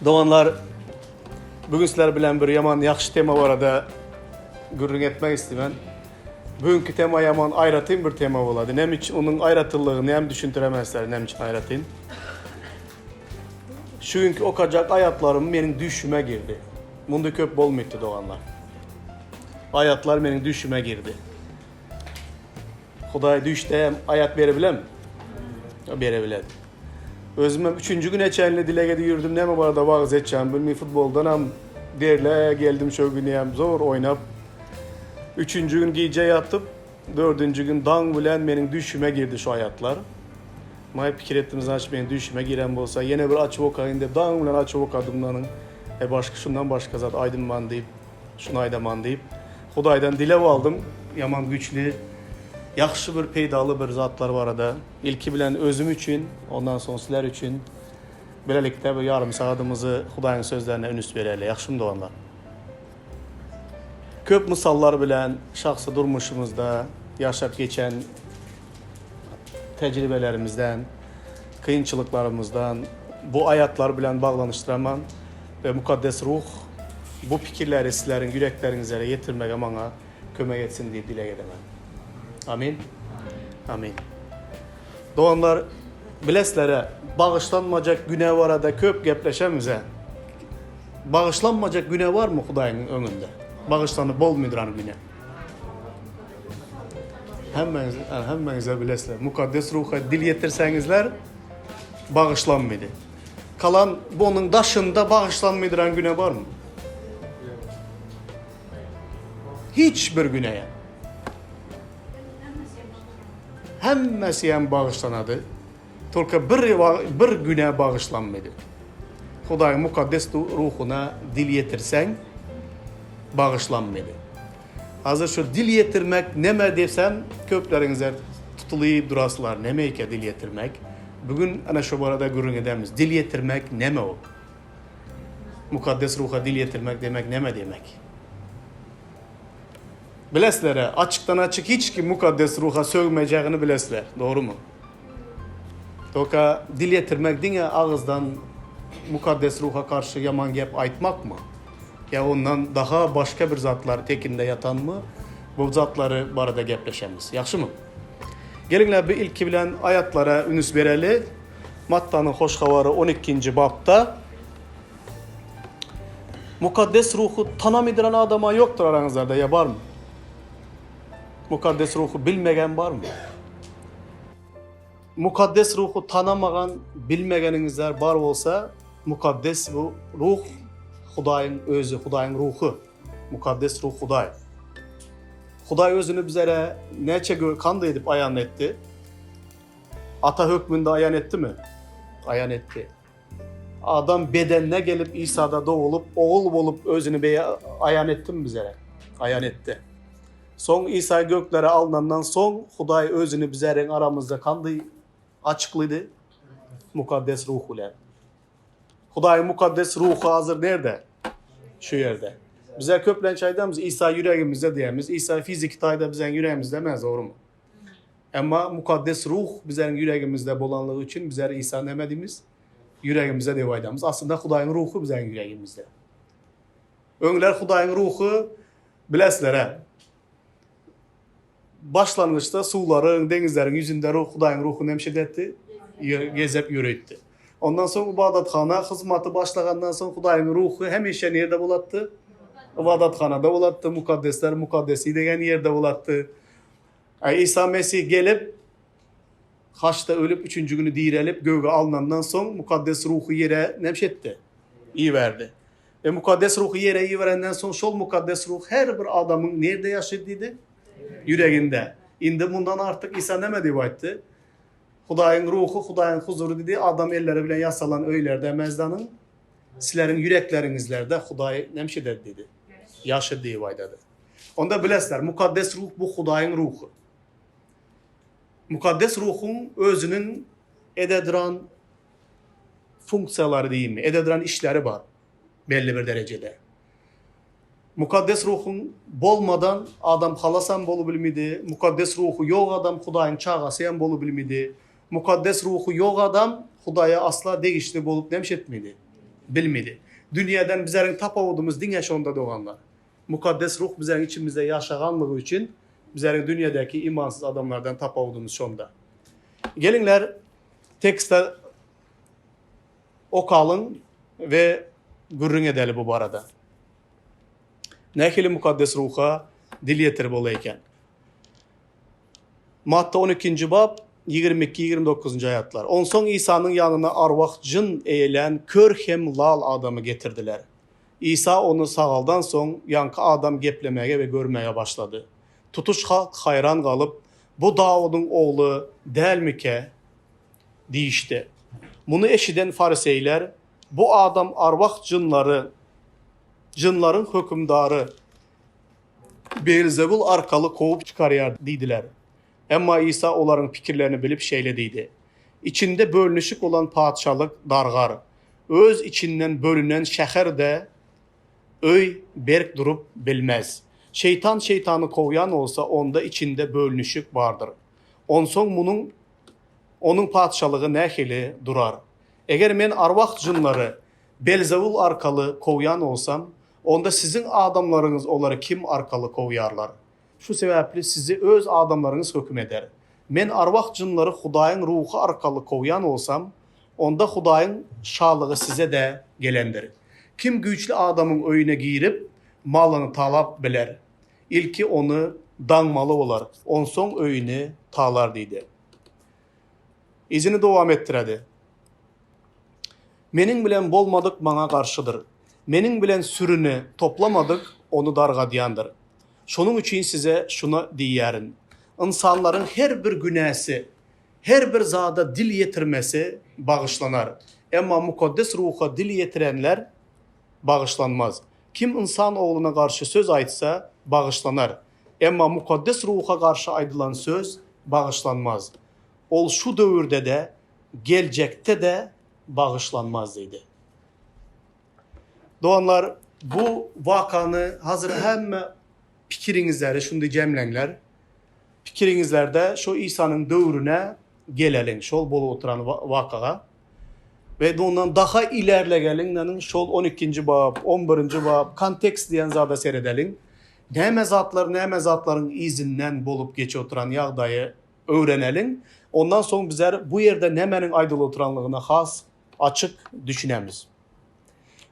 Doganlar, bugün sizler bilen bir ýaman ýagşy tema barada gürrüň etmek isteýän. Bugünkü tema ýaman aýratyn bir tema bolady. Näme üçin onuň aýratynlygyny hem düşündiremän sizlere näme üçin aýratyn. Şu günkü okajak aýatlarym meniň düşüme girdi. Munda köp bolmaýdy doganlar. Aýatlar meniň düşüme girdi. Hudaý düşde hem aýat berebilem? Berebilen. Özüm hem üçünji güne çenli dileg edip ýürdüm, näme barada wagyz etjegimi bilmeý, futboldan hem derle geldim şo güni hem zor oýnap. Üçünji gün gije ýatyp, dördünji gün daň bilen meniň düşüme girdi şu aýatlar. Maý pikir etdim, znaçit meniň düşüme giren bolsa, ýene bir açyp okaýyn diýip, daň bilen açyp okadym lanyň. E başga şundan başga zat aýdynman diýip, şuny aýdaman diýip, Hudaýdan dileg aldym, ýaman güýçli, ýagşy bir peýdaly bir zatlar barada. Ilki bilen özüm üçin, ondan soň sizler üçin bilelikde bir ýarym sagadymyzy Hudaýyň sözlerine ünüs bereli. Ýagşymy doganlar? Köp mysallar bilen şahsy durmuşymyzda ýaşap geçen tejribelerimizden, kynçylyklarymyzdan bu aýatlar bilen baglanyşdyraman we Mukaddes Ruh bu pikirleri sizleriň ýürekleriňizlere ýetirmege maňa kömek etsin diýip dileg edemen. Amin. Amin. Doganlar, bileslere, bagyşlanmajak güne barada köp gepleşemize. Bagyşlanmajak güne barmy Hudaýyň öňünde? Bagyşlanyp bolmydyran güne. Hemmäňiz, hemmäňize bilesizler. Mukaddes Ruha dil ýetirseňizler, bagyşlanmydy. Kalan bu onuň daşynda bagyşlanmydyran güne barmy? Hiç bir güne. Hemmesi hem bagyşlanady. Tolka bir bir güne bagyşlanmady. Hudaýyň mukaddes ruhuna dil ýetirseň bagyşlanmady. Hazır şu dil ýetirmek neme diýsem köpleriňize tutulyp duraslar neme eke dil ýetirmek. Bugün ana şu barada gürrüň edemiz. Dil ýetirmek neme o? Mukaddes ruha dil ýetirmek demek neme demek? Bilesizler, açykdan açyk hiç kim mukaddes ruha sögmejegini bilesizler. Dogrumy? Toka dil ýetirmek diňe agyzdan mukaddes ruha garşy ýaman gep aýtmakmy? Ýa ondan daha başga bir zatlar tekinde ýatanmy? Bu zatlary barada gepleşemiz. Ýagşymy? Geliňler bir ilki bilen aýatlara ünüs bereli. Mattanyň hoş habary 12-nji bapda Mukaddes ruhy tanamydyran adama ýokdur araňyzlarda ýa barmy? Mukaddes ruhy bilmegen barmy? Mukaddes ruhy tanamagan, bilmegeniňizler bar bolsa, mukaddes bu ruh Hudaýyň özi, Hudaýyň ruhy. Mukaddes ruh Hudaý. Hudaý özüni bizlere näçe kandy edip aýan etdi? Ata hökmünde aýan etdimi? Aýan etdi. Adam bedenine gelip İsa'da doğulup, oğul bolup özüni aýan etdimi bizlere? Aýan etdi. Soň İsa göklere alnandan soň Hudaý özüni bizleriň aramyzda kandy açyklydy? Mukaddes ruh bilen. Hudaýyň mukaddes ruhy hazır nerde? Şu ýerde. Bize köplenç aýdamyz İsa ýüregimizde diýemiz. İsa fiziki taýda biziň ýüregimizde emes, dogrumy? Emma mukaddes ruh bizleriň ýüregimizde bolanlygy üçin bizler İsa näme diýmiz? Ýüregimizde diýip aýdamyz. Aslynda Hudaýyň ruhy biziň ýüregimizde. Öňler Hudaýyň ruhy bilesizler-ä. Başlangyçda suwlaryň, deňizleriň ýüzünde ruh Hudaýyň ruhy näme etdi? Gezep ýöreýtdi. Ondan soň ybadathana hyzmaty başlagandan soň Hudaýyň ruhy hemişe nirde bolatdy? Ybadathanada bolatdy, mukaddesler mukaddesi degen ýerde bolatdy. Isa Mesih gelip haçda ölüp üçünji güni direlip göge alnandan soň mukaddes ruhy ýere näme etdi? Iberdi. We mukaddes ruhy ýere iberenden soň şol mukaddes ruh her bir adamyň nirde ýaşaýar diýdi? Ýüreginde. Indi mundan artyk Isa näme diýip aýtdy? Hudaýyň ruhy, Hudaýyň huzury diýdi, adam elleri bilen ýasalan öýlerde emezdanyň, sizleriň ýürekleriňizlerde Hudaý näme eder diýdi? Ýaşar diýip aýdady. Onda bilesizler, mukaddes ruh bu Hudaýyň ruhy. Mukaddes ruhuň özüniň ededuran funksiýalary diýinmi, ededuran işleri bar belli bir derejede. Mukaddes ruhuň bolmadan adam halas hem bolubilmidi, mukaddes ruhy ýok adam Hudaýyň çagasy hem bolubilmidi. Mukaddes ruhy ýok adam Hudaýa asla degişli bolup nemş etmedi. Bilmedi. Dünýäden bizleriň tapawudymyz diňe şonda doganlar. Mukaddes Ruh bizleriň içimizde ýaşaganlygy üçin bizleriň dünýädäki imansyz adamlardan tapawudymyz şonda. Geliňler tekste okalyň we gürrüň edeli bu barada. Nähili Mukaddes Ruha dil ýetirip bolar eken? Matta on ikinji bap, 22, 29-njy aýatlar. Onsoň Isanyň ýanyna arwah jyn eýelän kör hem lal adamy getirdiler. Isa ony sagaldan soň, ýaňky adam geplemäge we görmäge başlady. Tutuş halk haýran galyp, Bu Dawudyň ogly dälmikä? diýişdi. Muny eşiden fariseýler, Bu adam arwah jynlary, jynlaryň hökümdary Beelzebul arkaly kowup çykarýar diýdiler. Emma Isa olaryň pikirlerini bilip şeýle diýdi, Içinde bölünişik bolan patyşalyk dargar, öz içinden bölünen şäher-de öý berk durup bilmez. Şeýtan şeýtany kowýan bolsa, onda içinde bölünişik bardyr. Onsoň munuň onuň patyşalygy nähili durar? Eger men arwah-jynlary Belzewul arkaly kowýan bolsam, onda siziň adamlaryňyz olary kim arkaly kowýarlar? Şu sebäpli sizi öz adamlaryňyz höküm eder. Men arwah-jynlary Hudaýyň Ruhy arkaly kowýan bolsam, onda Hudaýyň Şalygy size-de gelendir. Kim güýçli adamyň öýüne girip, malyny talap biler? Ilki ony daňmaly bolar, onsoň öýüni talar diýdi. Yzyny dowam etdiredi. Meniň bilen bolmadyk maňa garşydyr. Meniň bilen sürini toplamadyk ony dargadýandyr. Şonuň üçin size şuny diýýärin, ynsanlaryň her bir günäsi, her bir zada dil ýetirmesi bagyşlanar, emma Mukaddes Ruha dil ýetirenler bagyşlanmaz. Kim Ynsan Ogluna garşy söz aýtsa, bagyşlanar, emma Mukaddes Ruha garşy aýdylan söz bagyşlanmaz. Ol şu döwürde-de, geljekde-de bagyşlanmaz diýdi. Doganlar, bu wakany hazir hemme pikiriňizleri şunda jemleňler. Pikiriňizlerde şo Isanyň döwrüne geleliň, şol bolup oturan wakaga. We ondan daha ilerlegeliň, nanyň şol on ikinji bap, on birinji bap, kontekst diýen zada seredeliň. Näme zatlar, näme zatlaryň yzyndan bolup geçip oturan ýagdaýy öwreneliň. Ondan soň bizler bu ýerde nämäniň aýdylyp oturanlygyna has açyk düşünemiz.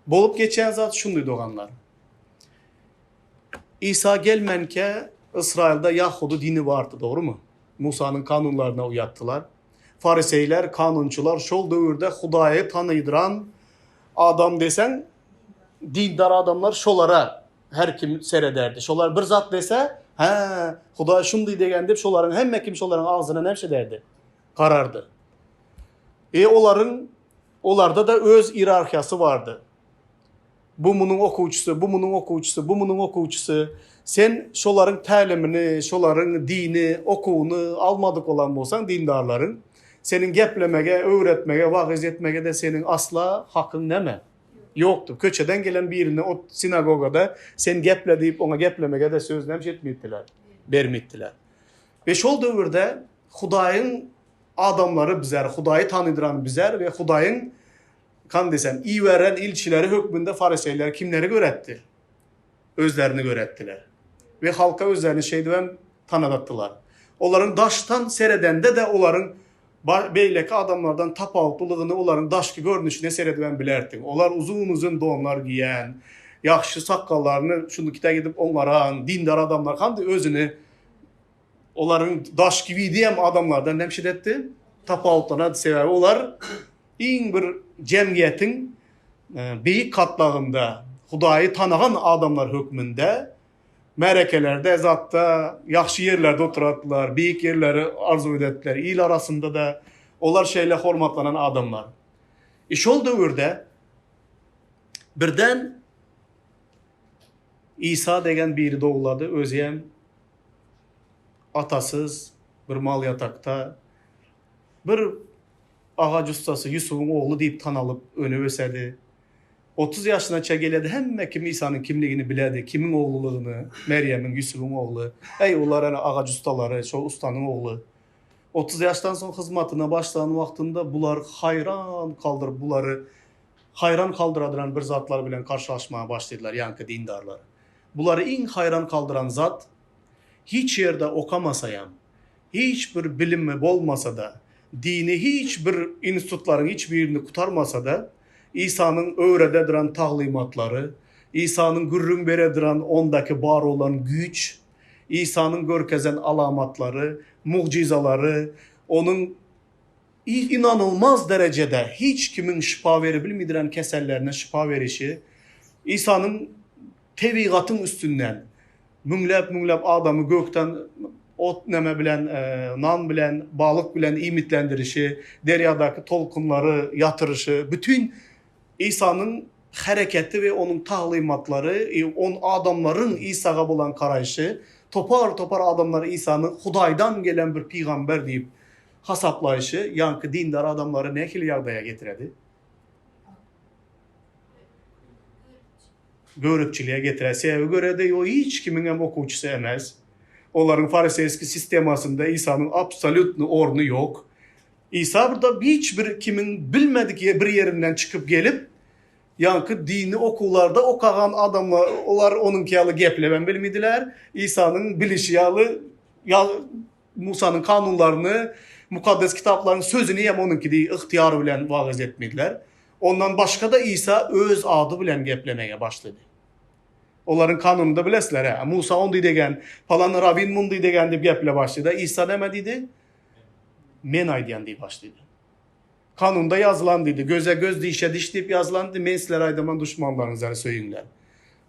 Bolup geçýän zat şundy doganlar. Isa gelmänkä Ysraýylda Ýahudy dini bardy, dogrumy? Musanyň kanunlaryna uýatdylar. Fariseýler, kanunçylar şol döwürde Hudaýy tanydyran adam deseň, dindar adamlar şolara her kim serederdi. Şolar bir zat dese, hä, Hudaý şundy degen diýip, şolaryň hemme kim şolaryň agzyna näme ederdi? Garardy. E olaryň olarda-da öz ierarhiýasy bardy. Bu munuň okuwçysy, bu munuň okuwçysy, bu munuň okuwçysy. Sen şolaryň tälimini, şolaryň dini okuwyny almadyk bolan bolsaň, dindarlaryň, seniň geplemege, öwretmege, wagyz etmege-de seniň asla hakyň näme? Ýokdy. Köçeden gelen birine ot sinagogada sen geple diýip oňa geplemege-de söz näme etmeyipdiler? Bermeyipdiler. We şol döwürde Hudaýyň adamlary bizler, Hudaýy tanydyran bizler we Hudaýyň kan desem, iberen ilçileri hökmünde fariseýler kimleri göretdi? Özlerini göretdiler. We halka özlerini şeýdibem tanadatdylar. Olaryň daşdan seredende-de olaryň beýleki adamlardan tapawutlylygyny olaryň daşky görnüşine seredibem bilerdiň. Olar uzyn-uzyn donlar geýen, ýagşy sakgallaryny şunlukda gidip oňaran, dindar adamlar hany özüni Olaryň daşky widi hem adamlardan näme etdi? Tapawutlanardy. Sebäbi olar iň bir jemgyýetiň beýik gatlagynda Hudaýy tanagan adamlar hökmünde märekelerde, zatda ýagşy ýerlerde oturardylar, beýik ýerleri arzuw ederdiler. Il arasynda-da olar şeýle hormatlanan adamlar. E şol döwürde birden Isa degen biri dogulady, özi hem Atasyz bir mal ýatakda bir agaç ussasy Ýusubyň ogly diýip tanalyp önüp ösedi. 30 ýaşynaça geledi hemme kim Isanyň kimligini biledi, kimiň oglulygyny, Merýemiň, Ýusubyň ogly. Äý olar ene agaç ustalary, şol ustanyň ogly. 30 ýaşdan soň hyzmatyna başlan wagtynda bular haýran galdyryp bulary. Haýran kaldyradyran bir zatlar bilen karşylaşmaga başladylar ýaňky dindarlar. Bulary iň haýran kaldyran zat, hiç ýerde okamasaýam, hiç bir bilimi bolmasa-da, dini hiç bir institutlaryň hiç birini gutarmasa-da, Isanyň öwrededyran taglymatlary, Isanyň gürrüň beredyran ondaky bar bolan güýç, Isanyň görkezen alamatlary, mugjyzalary, onuň Inanylmaz derejede hiç kimiň şypa beribilmidiren kesellerine şypa berişi, Isanyň tebigatyň üstünden müňläp-müňläp adamy gökden ot neme bilen, nan bilen, balyk bilen iýmitlendirişi, derýadaky tolkunlary ýatyryşy, bütin Isanyň hereketi we onuň taglymatlary, on adamlaryň Isaga bolan garaýşy, topar-topar adamlar Isany Hudaýdan gelen bir pygamber diýip hasaplaýşy ýaňky dindar adamlary nähili ýagdaýa getiredi? Göripçilige getirýär. Sebäbi görede o hiç kimiň hem okuwçysy emes. Olaryň fariseýski sistemasynda Isanyň absolýutny orny ýok. Isa burada hiç bir kimiň bilmedik bir ýerinden çykyp gelip, ýaňky dini okuwlarda okagan adamlar, olar onuňky ýaly geplemem bilmediler. Isanyň bilişi ýaly Musanyň kanunlaryny, Mukaddes Kitaplaryň sözüni hem onuňky deý ygtyýar bilen wagyz etmediler. Ondan başga-da Isa öz ady bilen geplemege başlady. Olaryň kanunynda bilesizler-ä, Musa ondy degen, palan rawin mundy degen diýip geple başlady. Isa näme diýdi? Men aýdýan diýip başlady. Kanunda ýazylan diýdi, göze göz, dişe diş diýip ýazylan diýdi, men sizlere aýdaman duşmanlaryňyzary söýüňler.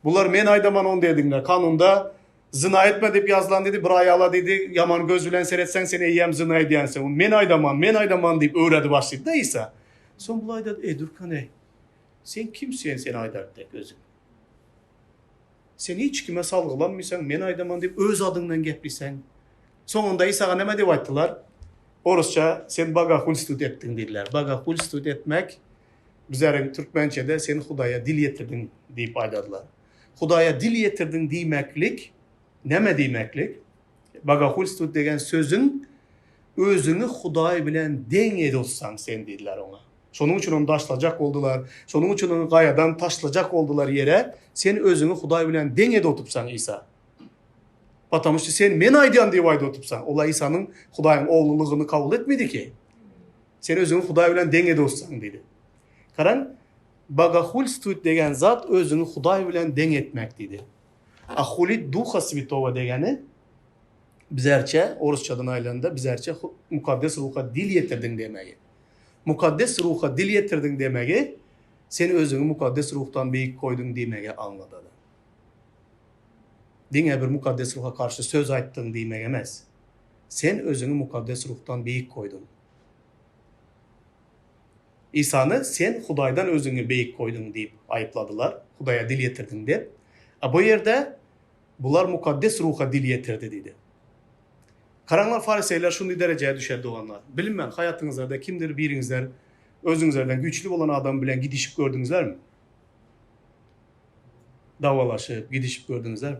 Bular men aýdaman ondy ediňler. Kanunda Zyna etme diýip ýazylan diýdi, bir aýala diýdi, ýaman göz bilen seretseň sen eýýäm zyna edýänsiň. Men aýdaman, men aýdaman diýip öwredi başlady-da Isa. Soň bular aýdady, Eý, durkan-eý, sen kimsen sen aýdar dek özüň? Sen hiç kime salgylanmysaň, men aýdaman diýip öz adyňdan gepliseň. Soňunda Isaga näme diýip aýtdylar? Orusça sen bogahulstwut etdiň diýdiler. Bogahulstwut etmek bizleriň türkmençede sen Hudaýa dil ýetirdiň diýip aýdadylar. Hudaýa dil ýetirdiň diýmeklik näme diýmeklik? Bogahulstwut degen sözüň özüňi Hudaý bilen deň edotsaň sen diýdiler oňa. Şonuň üçin ony daşlajak boldular. Şonuň üçin ony gaýadan taşlajak boldular ýere. Sen özüňi Hudaý bilen deň edotupsaň Isa. Потому что sen men aýdýan diýip aýdyp otupsaň. Olar Isanyň Hudaýyň oglulygyny kabul etmedi ki. Sen özüňi Hudaý bilen deň edotsaň diýdi. Garaň, Bogahulstwut degen zat özüňi Hudaý bilen deň etmek diýdi. A hulit Duha Swetogo degeni bizerçe, orusçadan aýlanda bizerçe Mukaddes Ruha dil ýetirdiň demegi. Mukaddes Ruha dil ýetirdiň demegi sen özüňi Mukaddes Ruhdan beýik goýduň diýmegi aňladady. Diňe bir Mukaddes Ruha garşy söz aýtdyň diýmek emes. Sen özüňi Mukaddes Ruhdan beýik goýduň. Isany sen Hudaýdan özüňi beýik goýduň diýip aýypladylar, Hudaýa dil ýetirdiň dep. A bu ýerde bular Mukaddes Ruha dil ýetirdi diýdi. Garaňlar fariseýler şundy derejä düşer doganlar. Bilinmän haýatyňyzlarda kimdir biriňizler özüňizlerden güýçli bolan adam bilen gidişip gördüňizlermi? Dawalaşyp, gidişip gördüňizlermi?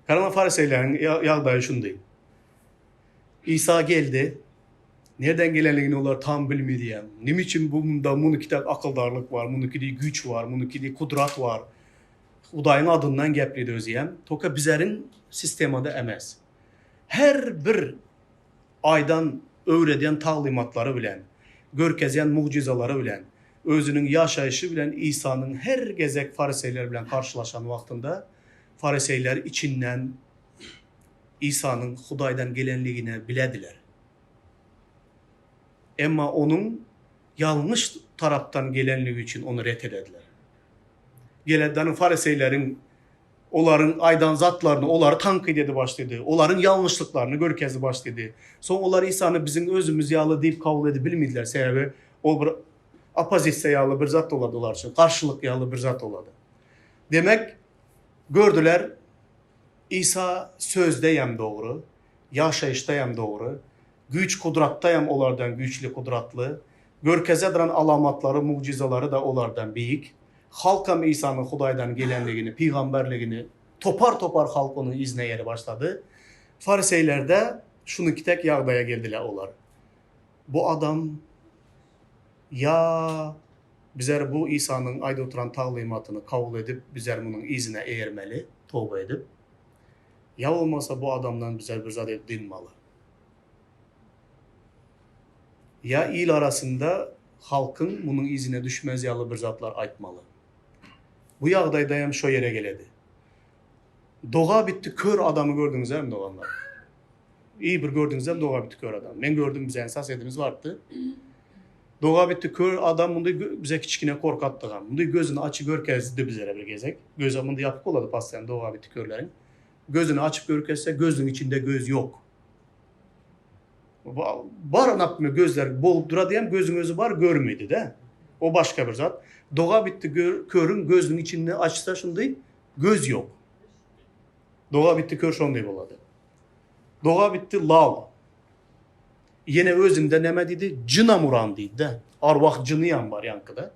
Garaňlar fariseýleriň ýagdaýy şundy. Isa geldi. Nereden gelenligini olar tam bilmeýär. Nime üçin bu munda munykide akyldarlyk bar, munykide güýç bar, munykide kudrat bar. Hudaýyň adyndan gepledi özüýem. Toka bizeriň sistemada emes. Her bir aýdan öwredýän taglymatlary bilen, görkezýän mugjyzalary bilen, özüniň ýaşaýşy bilen Isanyň her gezek fariseýler bilen garşylaşan wagtynda fariseýler içinden Isanyň Hudaýdan gelenligine bilediler. Emma Onuň ýalňyş tarapdan gelenligi üçin Ony ret edediler. Geledanyň fariseýleriň olaryň aýdan zatlaryny olary tankyt edip başlady. Olaryň ýalňyşlyklaryny görkezip başlady. Soň olar Isany biziň özümiz ýaly diýip kabul edip bilmediler. Sebäbi ol bir oppozisiýa ýaly bir zat bolady olar üçin. Garşylyk ýaly bir zat bolady. Demek, gördüler, Isa sözdeýem dogry, ýaşaýyşdaýam dogry, güýç-gudratdaýam olardan güýçli-gudratly, görkeze duran alamatlary, mugjyzalary-da olardan beýik. Halkam Isanyň Hudaýdan gelenligini, pygamberligini topar-topar halk onuň yzyna ýeri başlady. Fariseýler-de şunuňky tek ýagdaýa geldiler olar. Bu adam ýa. Bizler bu Isanyň aýdyp oturan taglymatyny kabul edip, bizler munuň yzyna eýermeli, toba edip. Ýa bolmasa bu adamdan bizler bir zat edip dynmaly. Ýa il arasynda halkyň munuň yzyna düşmez ýaly bir zatlar aýtmaly. Bu ýagdaýdaýam şo ýere geledi. Doga bitdi kör adamy gördüňizämi doganlar? Iý bir gördüňizämi doga bitdi kör adam? Men gördüm bize sosedimiz bardy. Doga bitdi kör adam munday bize kiçkine korkatdygam. Munday gözüni açy görkezdi bizlere bir gezek. Gözi munday ýapyk bolady pastoýan doga bitdi körleriň. Gözüni açyp görkezse gözüniň içinde göz ýok. Bar napme gözler bolup dura diýen gözüň özi bar görmedi de. O başga bir zat. Doga bitdi körüň gözüniň içinde açsa şunday göz ýok. Doga bitdi kör şonday bolady. Doga bitdi lal. Ýene özünde näme diýdi? Jynam uran diýdi-de. Arwah jynyam bar ýaňkyda.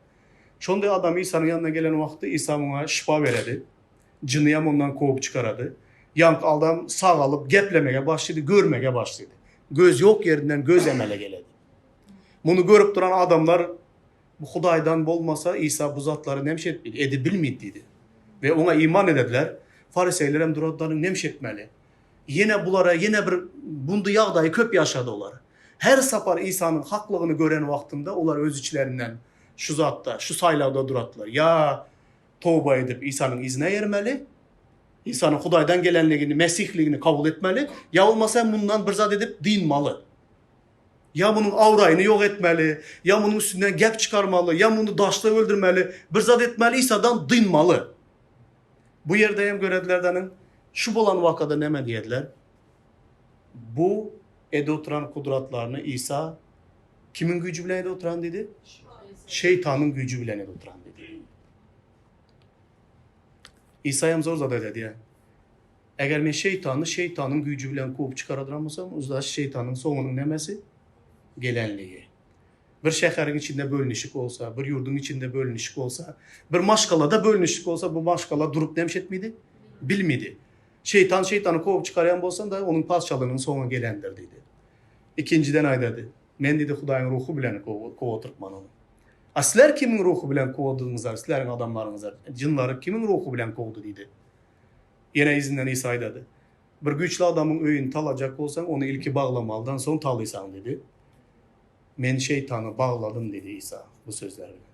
Şonday adam Isanyň ýanyna gelen wagty Isa muňa şypa beredi. Jynyam ondan kowup çykarady. Ýaňky adam sagalyp geplemege başlady, görmege başlady. Göz ýok ýerinden göz emele geledi. Muny görüp duran adamlar Bu Hudaýdan bolmasa, Isa bu zatlary nemş etmedi, edibilmedi diýdi. We oňa iman edediler. Fariseýler hem duradylar, nemş etmeli. Ýene bulara ýene bir bundy ýagdaýy köp ýaşady olar. Her sapar Isanyň haklygyny gören wagtynda olar öz içlerinden şu zatda, şu saýlawda duradylar. Ýa toba edip Isanyň yzyna ermeli, Isanyň Hudaýdan gelenligini, Mesihligini kabul etmeli, ýa bolmasa mundan bir zat edip dynmaly. Ýa munuň abraýyny ýok etmeli, ýa munuň üstünden gep çykarmaly, ýa muny daşlap öldürmeli, bir zat etmeli, Isadan dynmaly. Bu ýerde hem görediler-däniň, şu bolan wakada näme diýediler? Bu edip oturan gudratlaryny Isa kimiň güýji bilen edip oturan diýdi? Şeýtanyň güýji bilen edip oturan diýdi. Isa hem zor zat edýär. Eger men şeýtany şeýtanyň güýji bilen kowup çykaradyran bolsam, uzdaş şeýtanyň soňunyň nämesi? Gelenligi. Bir şäheriň içinde bölünişik bolsa, bir ýurduň içinde bölünişik bolsa, bir maşgalada bölünişik bolsa, bu maşgala durup näme etmedi? Bilmedi. Şeýtan şeýtany kowup çykarýan bolsam da, onuň patyşalygynyň soňy gelendir diýdi. Ikinjiden aýdady, Men diýdi, Hudaýyň ruhy bilen kowatyrkman ony. A sizler kimiň ruhy bilen kowduňyzlar, sizleriň adamlaryňyzlar, jynlary kimiň ruhy bilen kowdy diýdi. Ýene yzyndan Isa aýdady, Bir güýçli adamyň öýüni talajak bolsaň, ony ilki baglamalydan soň talysaň diýdi. Men şeýtany bagladym diýdi Isa bu sözler bilen.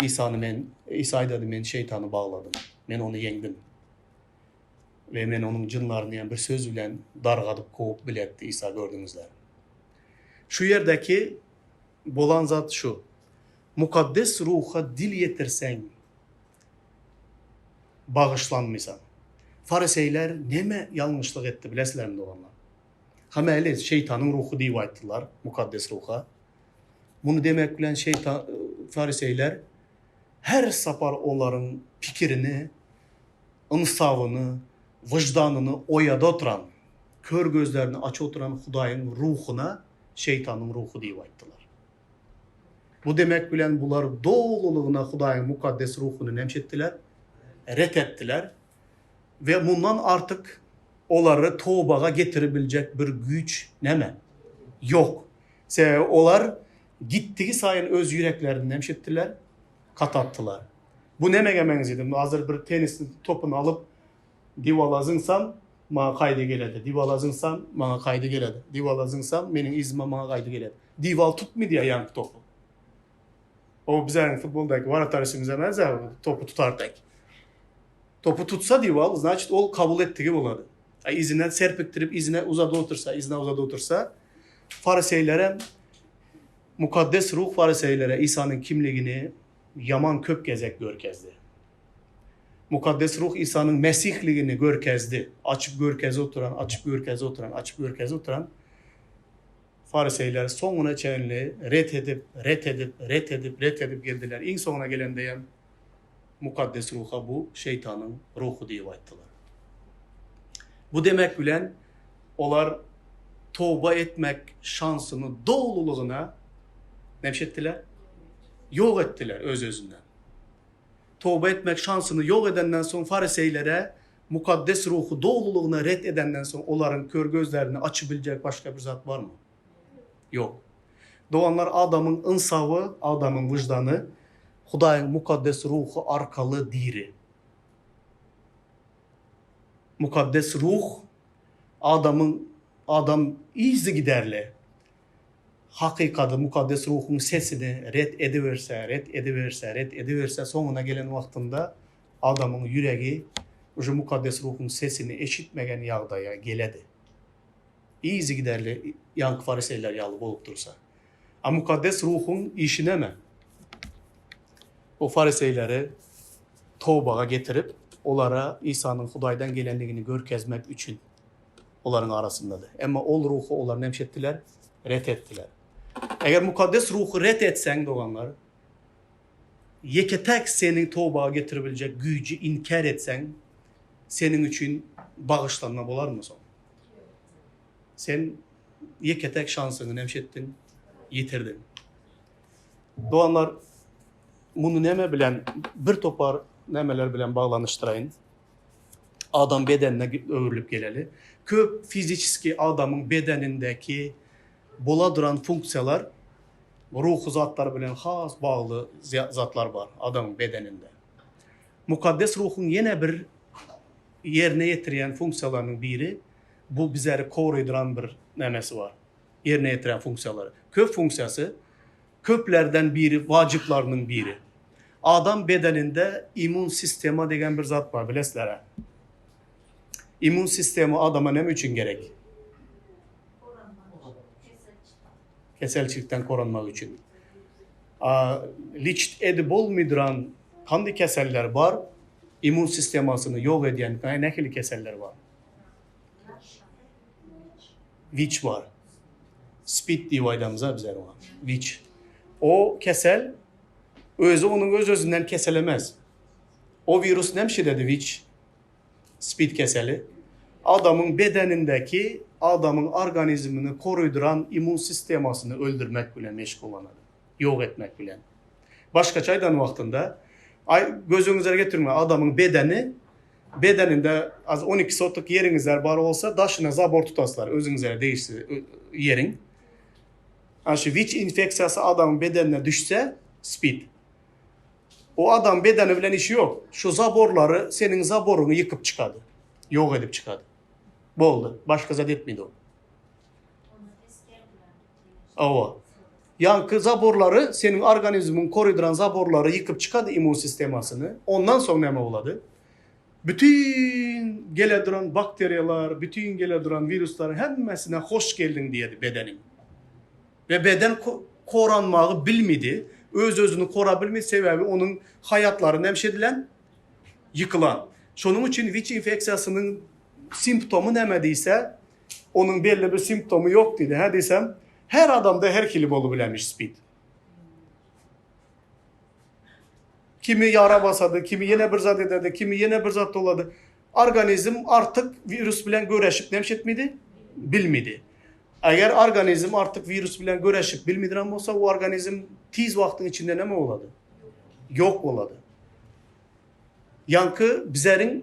Isany men, Isa aýdady, men şeýtany bagladym. Men ony ýeňdim. We men onuň jynlaryny hem bir söz bilen dargadyp kowup biletdi Isa gördüňizler. Şu ýerdäki bolan zat şu. Mukaddes Ruha dil ýetirseň, bagyşlanmysan. Fariseýler neme ýalňyşlyk etdi bilesilermi doganlar? Hamaeli şeýtanyň ruhy diýip aýtdylar mukaddes ruha. Muny demek bilen şeýtan fariseýler her sapar olaryň pikirini, ynsabyny, wyždanyny oýada oturan, kör gözlerini açyp oturan Hudaýyň ruhuna şeýtanyň ruhy diýip aýtdylar. Bu demek bilen bular dolulygyna Hudaýyň Mukaddes Ruhuny nemş etdiler? Ret etdiler. We mundan artyk olary tobaga getiribiljek bir güýç näme? Ýok. Sebäbi olar gitdigi saýyn öz ýüreklerini nemş etdiler? Katatdylar. Bu nämege meňzedi? Hazir bir tennis topuny alyp diwala zyňsam, maňa kaýda geledi. Diwala zyňsam, maňa kaýda geledi. Diwala zyňsam, meniň yzyma maňa kaýda geledi. Diwal tutmy diýýär ýaňky topy. O bizäniň futboldaky waratarysymyz emes-ä, topy tutar tek. Topy tutsa diwal, znaçit ol kabul etdigi bolady. A yzyna serpikdirip, yzyna uzadyp otursa, yzyna uzadyp otursa, fariseýlerem Mukaddes Ruh fariseýlere Isanyň kimligini ýaman köp gezek görkezdi. Mukaddes Ruh Isanyň Mesihligini görkezdi. Açyp görkezi oturan, açyp görkezi oturan, açyp görkezi oturan fariseýler soňuna çenli ret edip, ret edip, ret edip, ret edip geldiler. Iň soňuna gelende hem Mukaddes Ruha bu şeýtanyň ruhy diýip aýtdylar. Bu demek bilen olar toba etmek şansyny dolulygyna näme etdiler? Ýok etdiler öz-özünden. Toba etmek şansyny ýok edenden soň fariseýlere Mukaddes Ruhy dolulygyna ret edenden soň olaryň kör gözlerini açybiljek başga bir zat barmy? Ýok. Doganlar adamyň ynsaby, adamyň wyždany Hudaýyň Mukaddes Ruhy arkaly diri. Mukaddes Ruh adamyň adam yzygiderli hakykady Mukaddes Ruhuň sesini ret ediberse, ret ediberse, ret ediberse soňuna gelen wagtynda adamyň ýüregi uje Mukaddes Ruhuň sesini eşitmegen ýagdaýa geledi. Yzygiderli ýaňky fariseýler ýaly bolup dursa. A Mukaddes Ruhuň işi näme? O fariseýleri tobaga getirip, olara Isanyň Hudaýdan gelendigini görkezmek üçin olaryň arasyndady. Emma ol Ruhy olar näme etdiler? Ret etdiler. Eger Mukaddes Ruhy ret etseň, doganlar, ýeke-täk seni tobaga getiribiljek güýji inkär etseň, seniň üçin bagyşlanma bolarmy soň? Sen ýeke-täk şansyňy näme etdiň? Ýitirdiň. Doganlar, muny näme bilen, bir topar nämeler bilen baglanyşdyraýyn. Adam bedenine öwrülip geleli. Köp fiziçeski adamyň bedenindäki bola duran funksiýalar ruhy zatlar bilen has bagly zatlar bar adamyň bedeninde. Mukaddes ruhuň ýene bir ýerine ýetirýän funksiýalarynyň biri bu bizeri korydyran bir nämesi bar. Ýerine ýetirýän funksiýalary. Köp funksiýasy köplerden biri wajyplarynyň biri. Adam bedeninde immun sistema degen bir zat bar bilesizler-ä. Immun sistema adama näme üçin gerek? Keselçilikden koranmak üçin. Liçt edip bolmydyran kandy keseller bar? Immun sistemasyny ýok edýän nähili keseller bar? Wiç bar. Spid diýip aýdamyz-a bizler oňa. Wiç. O kesel özi onuň öz-özünden keselemez. O wirus näme şededi wiç? Spid keseli. Adamyň bedenindäki adamyň organizmini koruýdyran immun sistemasyny öldürmek bilen meşgullanady. Ýok etmek bilen. Başgaça aýdan wagtynda, aý göz öňüňize getiriň, adamyň bedeni bedeninde az 12 sotuk ýeriňizler bar bolsa, daşyna zabor tutaslar özüňize degişli ýeriň. Ana şu wiç infeksiýasy adamyň bedenine düşse, spid. O adam bedeni bilen işi ýok. Şu zaborlary seniň zaboryňy ýykyp çykady. Ýok edip çykady. Boldy. Başga zat etmedi o. Hawa. Ýaňky zaborlary seniň organizmiň korydyran zaborlary ýykyp çykady immun sistemasyny. Ondan soň näme bolady? Bütin gele duran bakteriýalar, bütin gele duran wiruslaryň hemmesine hoş geldiň diýedi bedeniň. We beden koranmagy bilmedi. Öz-özüni kora bilmedi, sebäbi onuň haýatlary näme edilen? Ýykylan. Şonuň üçin wiç infeksiýasynyň simptomy näme diýse, onuň belli bir simptomy ýok diýdi. Hä diýsem, her adamda her hili bolubilenmiş spid. Kimi ýara basady, kimi ýene bir zat ededi, kimi ýene bir zat dolady. Organizm artyk wirus bilen göreşip näme etmedi? Bilmedi. Eger organizm artyk wirus bilen göreşip bilmediren bolsa, o organizm tiz wagtyň içinde näme bolady? Ýok bolady. Ýaňky bizeriň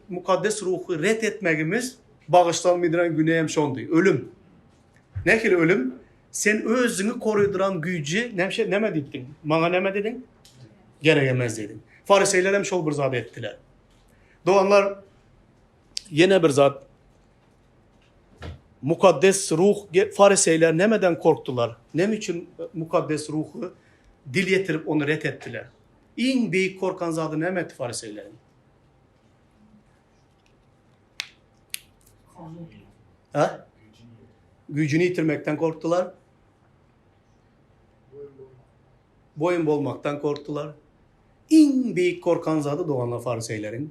mukaddes ruhy ret etmegimiz bagyşlanmydyran güne hem şondy. Ölüm. Nähili ölüm? Sen özüňi koruýdyran güýji näme näme diýipdiň? Maňa näme dediň? Gerek emez diýdiň. Fariseýler hem şol bir zady etdiler. Doganlar, ýene bir zat. Mukaddes ruh fariseýler nämeden korkdular? Näme üçin mukaddes ruhy dil ýetirip ony ret etdiler? Iň beýik korkan zady näme etdi fariseýleriň? Ha? Güýjüni ýitirmekden korkdular. Boýun bolmakdan korkdular. Iň beýik korkan zady doganlar fariseýleriň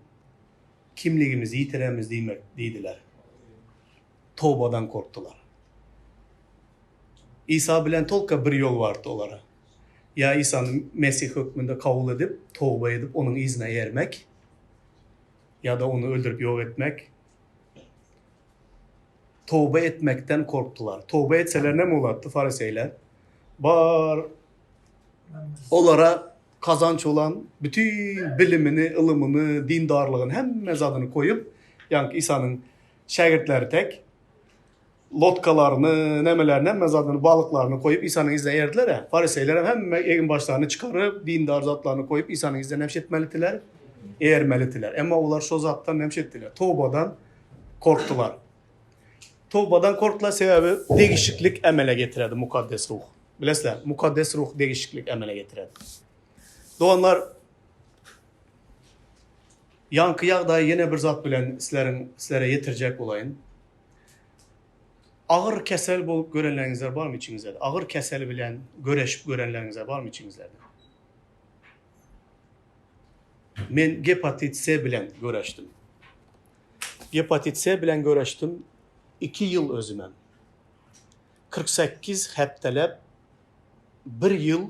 kimligimizi ýitiremiz diýmek diýdiler. Tobadan korkdular. Isa bilen tolka bir ýol bardy olara. Ýa Isany Mesih hökmünde kabul edip, toba edip onuň yzyna ermek, ýa-da ony öldürip ýok etmek. Toba etmekden korkdular. Toba etseler näme bolardy fariseýler? Bar olara kazanç bolan bütin bilimini, ylymyny, dindarlygyny hemme zadyny koýup, ýaňky Isanyň şägirtleri tek. Lodkalaryny, nemelerini, hemme zadyny, balyklaryny goýup Isanyň yzyna erdiler-ä. Fariseýlerem hemme egin-başlaryny çykaryp, dindar zatlaryny goýup Isanyň yzyna näme etmelitiler? Ermelitiler. Emma olar şo zatdan näme etdiler? Tobadan korkdular. Tobadan korkdular, sebäbi degişiklik emele getiredi Mukaddes Ruh. Bilesizler, Mukaddes Ruh degişiklik emele getiredi. Doganlar, ýaňky ýagdaýy ýene bir zat bilen sizleriň sizlere ýetirjek bolaýyn. Agyr kesel bolup görenleriňizler barmy içiňizde? Agyr kesel bilen göreşip görenleriňizler barmy içiňizlerde? Men gepatit S bilen göreşdim. Gepatit S bilen göreşdim 2 ýyl özümem. 48 hepdeläp bir ýyl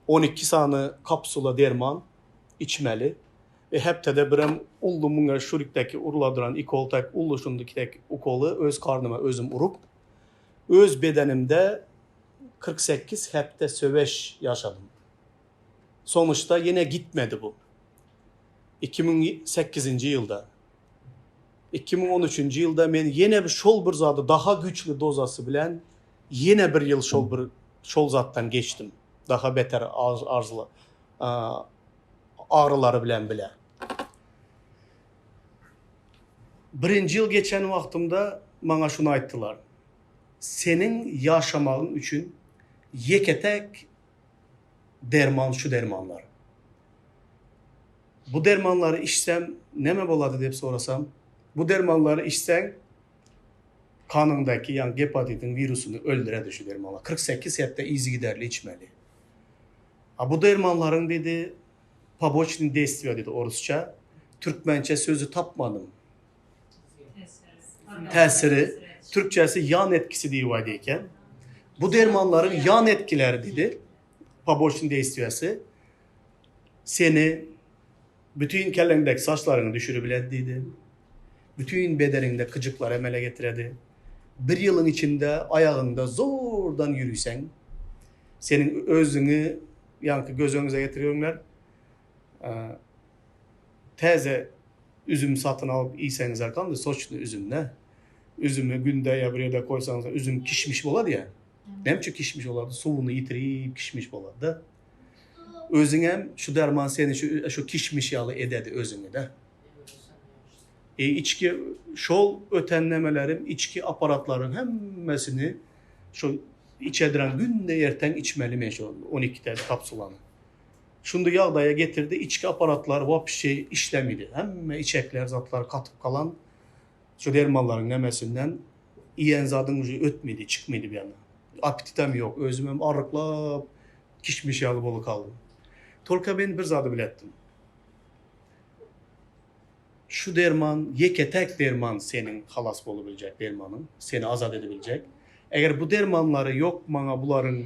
12 sany kapsula derman içmeli. We hepdede birem ully muňa şurikdäki urladyran ikol tek ully şundyki tek ukoly öz karnyma özüm urup, öz bedenimde 48 hepde söweş ýaşadym. Sonuçda ýene gitmedi bu. 2008-nji ýylda. 2013-nji ýylda men ýene bir şol bir zady daha güýçli dozasy bilen ýene bir ýyl şol bir şol zatdan geçdim. Daha beter arzly agyrylary bilen bile. Birinji ýyl geçen wagtymda maňa şuny aýtdylar. Seniň ýaşamagyň üçin ýeke-täk derman şu dermanlar. Bu dermanlary içsem näme bolady diýip sorasam, bu dermanlary içseň kanyňdaky ýagny gepatitiň wirusyny öldüredi şu dermanlar. 48 hepde yzygiderli içmeli. A bu dermanlaryň diýdi poboçnyý deýstwiýa diýdi orusça. Türkmençe sözi tapmadym. Täsiri, türkçesi ýan etkisi diýip aýdy eken. Bu dermanlaryň ýan etkileri diýdi, poboçnyý deýstwiýasy seni bütin kelleňdäki saçlaryňy düşüribiledi diýdi. Bütin bedeniňde kyjyklar emele getiredi. Bir ýylyň içinde aýagyňda zordan ýüriseň, seniň özüňi ýaňky göz öňüňize getirýöňler. Täze üzüm satyn alyp iýseňizler galdy soçny üzüm-dä. Üzümi günde ýa bir ýerde goýsaňyz üzüm kişmiş bolady ýa. Näme üçin kişmiş bolady? Suwuny ýitirip kişmiş bolady-da. Özüňem şu derman seni şu şu kişmiş ýaly ededi özüňi-de. E, içki şol öten nemelerim içki aparatlaryň hemmesini şu içediren günde erteň içmeli men şu 12 täze kapsulany. Şunda ýagdaýa getirdi, içki aparatlar wapşe işlemedi. Hemme içekler zatlar katyp galan şu dermanlaryň nemesinden iýen zadyň uje ötmedi, çykmady bir ýana. Appetitem ýok, özümem arryklap kişmiş ýaly bolup galdym. Tolka men bir zady biletdim. Şu derman ýeke-täk derman seniň halas bolubiljek dermanyň, seni azat edibiljek. Eger bu dermanlary ýok maňa bularyň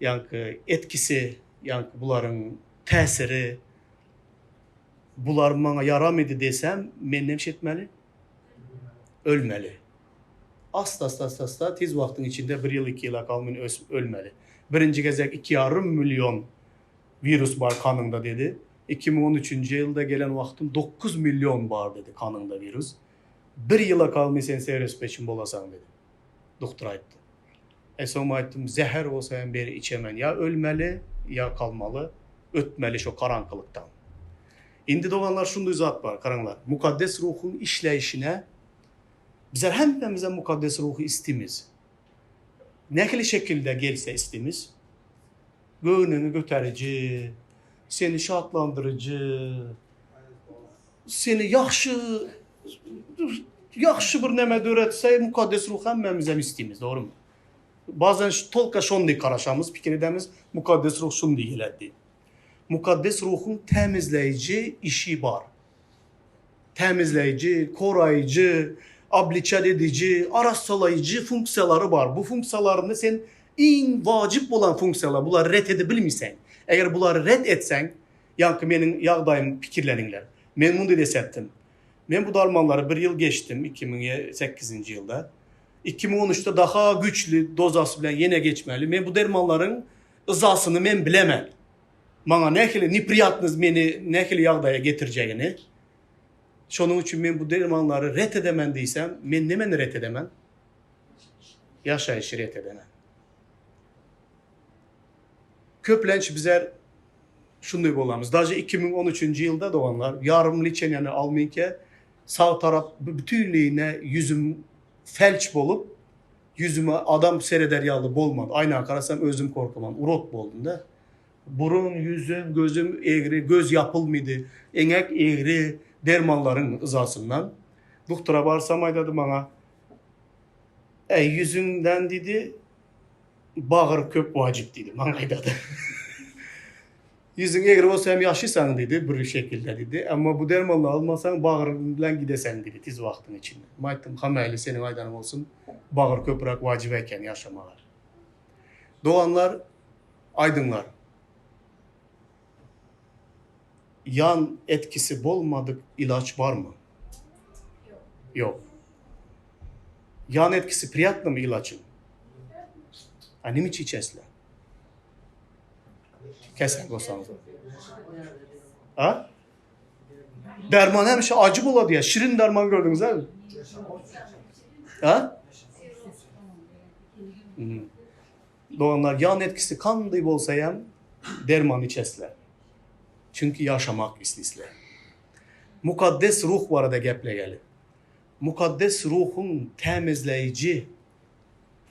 ýaňky etkisi, ýaňky bularyň täsiri bular maňa ýaramydy desem, men näme etmeli? Ölmeli. Asta asta asta asta tiz wagtyň içinde bir ýyl iki ýyla galmyn ölmeli. Birinji gezek iki ýarym million wirus bar kanyňda dedi. 2013-nji ýylda gelen wagtym 9 million bar dedi kanyňda wirus. Bir ýyla galmay sen seýrespeçin bolasaň dedi. Doktor aýtdy. E soň aýtdym, zäher bolsa hem beri içemen. Ýa ölmeli, ýa galmaly, ötmeli şo garaňkylykdan. Indi doganlar şunday zat bar, garaňlar. Mukaddes Ruhuň işleýşine bizler hemmämiz hem Mukaddes Ruhy istimiz. Nähili şekilde gelse istimiz? Göwnüňi göteriji, seni şatlandyryjy, seni ýagşy ýagşy bir neme döretse, Mukaddes Ruh hemmämizem istimiz, dogrymy? Bazen tolka şondy garaşamyz, pikir edemiz, Mukaddes Ruh şundy geler diýip. Mukaddes Ruhuň tämizleýji işi bar. Tämizleýji, koraýjy, obliçat ediji, arassalaýjy funksiýalary bar. Bu funksiýalaryny sen iň wajyp bolan funksiýalar, bulary ret edip bilmeýseň. Eger bulary ret etseň, ýaňky meniň ýagdaýym pikirleniňler. Men muny desetdim. Men bu darmanlary bir ýyl geçdim, 2008-nji ýylda. 2013-de daha güýçli dozasy bilen ýene geçmeli. Men bu dermanlaryň yzasyny men bilemen. Maňa nähili nepriýatnyz meni nähili ýagdaýa getirjegini. Şonuň üçin men bu dermanlary ret edemen diýsem, men nemeni ret edemen? Ýaşaýşy ret edene. Köplenç bizler şunday bolamyz. Daže 2013-nji ýylda doganlar ýarym liçenýany almynka sag tarap bütinleýine ýüzüm felç bolup ýüzüme adam sereder ýaly bolmady. Aýna garasam özüm korkaman urod boldum-da. Burun, ýüzüm, gözüm egri, göz ýapylmydy. Eňek egri dermanlaryň yzasyndan. Duktura barsam aýdady maňa, Äý, ýüzüňden diýdi, bagyr köp wajyp diýdi, maňa aýdady. Ýüzüň egri bolsa hem ýaşysaň diýdi, bir şekilde diýdi. Emma bu dermanlary almasaň bagryň bilen gideseň diýdi tiz wagtyň içinde. Men aýtdym, ha mäli seniň aýdanyň bolsun, bagyr köpräk wajyp eken ýaşamaga. Doganlar, aýdyňlar. Ýan etkisi bolmadyk ilaç barmy? Ýok. Ýan etkisi priýatnymy ilaçyň? A nime üçin içesizler? Kesel bolsaňyz. A? Derman hemişe acı bolady ya. Şirin derman gördüňiz mi? A? Hmm. Doganlar ýan etkisi kandy bolsa hem derman içesizler. Çünki ýaşamak islisler. Mukaddes Ruh barada geplegeli. Mukaddes Ruhuň tämizleýji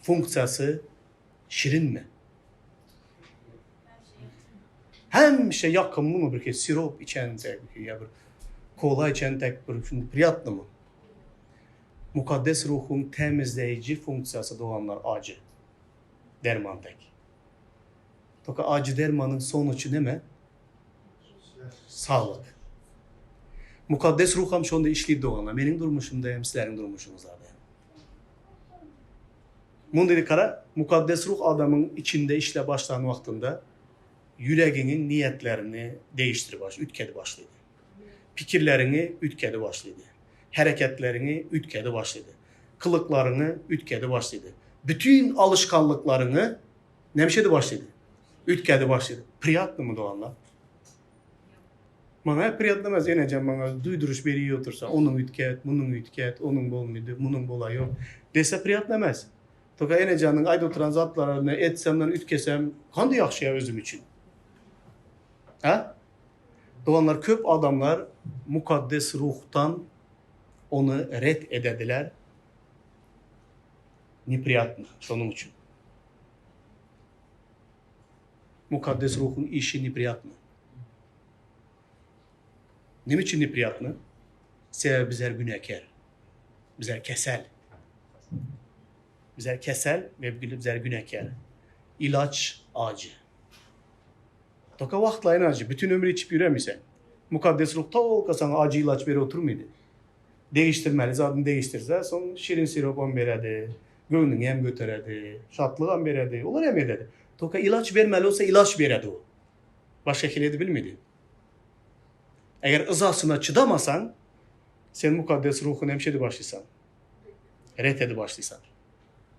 funksiýasy şirinmi? Hemişe ýakymlymy bir kes sirop içen tek ýa bir kola içen tek bir şunda priýatnymy? Mukaddes Ruhuň tämizleýji funksiýasy doganlar ajy. Derman tek. Toka ajy dermanyň sonuçy neme? Saglyk. Mukaddes Ruh hem şonda işleyip doganlar. Meniň durmuşymda hem sizleriň durmuşyňyzda hem. Muny dedi kara, Mukaddes Ruh adamyň içinde işle başlan wagtynda ýüregiňiň niýetlerini değiştirip baş, ütkedi başlaýdy. Pikirleriňi ütkedi başlaýdy. Hereketleriňi ütkedi başlaýdy. Kylyklaryňy ütkedi başlaýdy. Bütün alyşkanlyklaryňy Näme edip başlady? Üýtgädi başlady. Priýatnymy doganlar? Maňa priýatny emas, enejem maňa duýduryş berip otursa, onuň üýtgät, munuň üýtgät, onuň bolmady, munuň bolaýok dese priýatny emas. Toka enejanyň aýdyp oturan zatlaryny etsemden üýtgesem, gandy ýagşy ýa özüm üçin. Ha? Doganlar köp adamlar mukaddes ruhdan ony ret edediler. Nepriýatny şonuň üçin. Mukaddes Ruhuň işi nepriýatny. Näme üçin nepriýatny? Sebäbi bizler günäkär. Bizler kesel. Bizler kesel we bizler günäkär. Ilaç ajy. Toka wagtlaýyn ajy. Bütün ömür içip ýöremisen. Mukaddes Ruh tolka saňa ajy ilaç berip oturmady. Degişdirmeli zadyny degişdirse, soň şirin siropam beredi, göwnüňi hem göteredi, şatlygam beredi, olar hem ededi. Toka ilaç bermeli bolsa ilaç beredi o. Başga hili edip bilmedi. Eger yzasyna çydamasaň, sen mukaddes ruhuny hem şeýdip başlaýsaň. Ret edip başlaýsaň.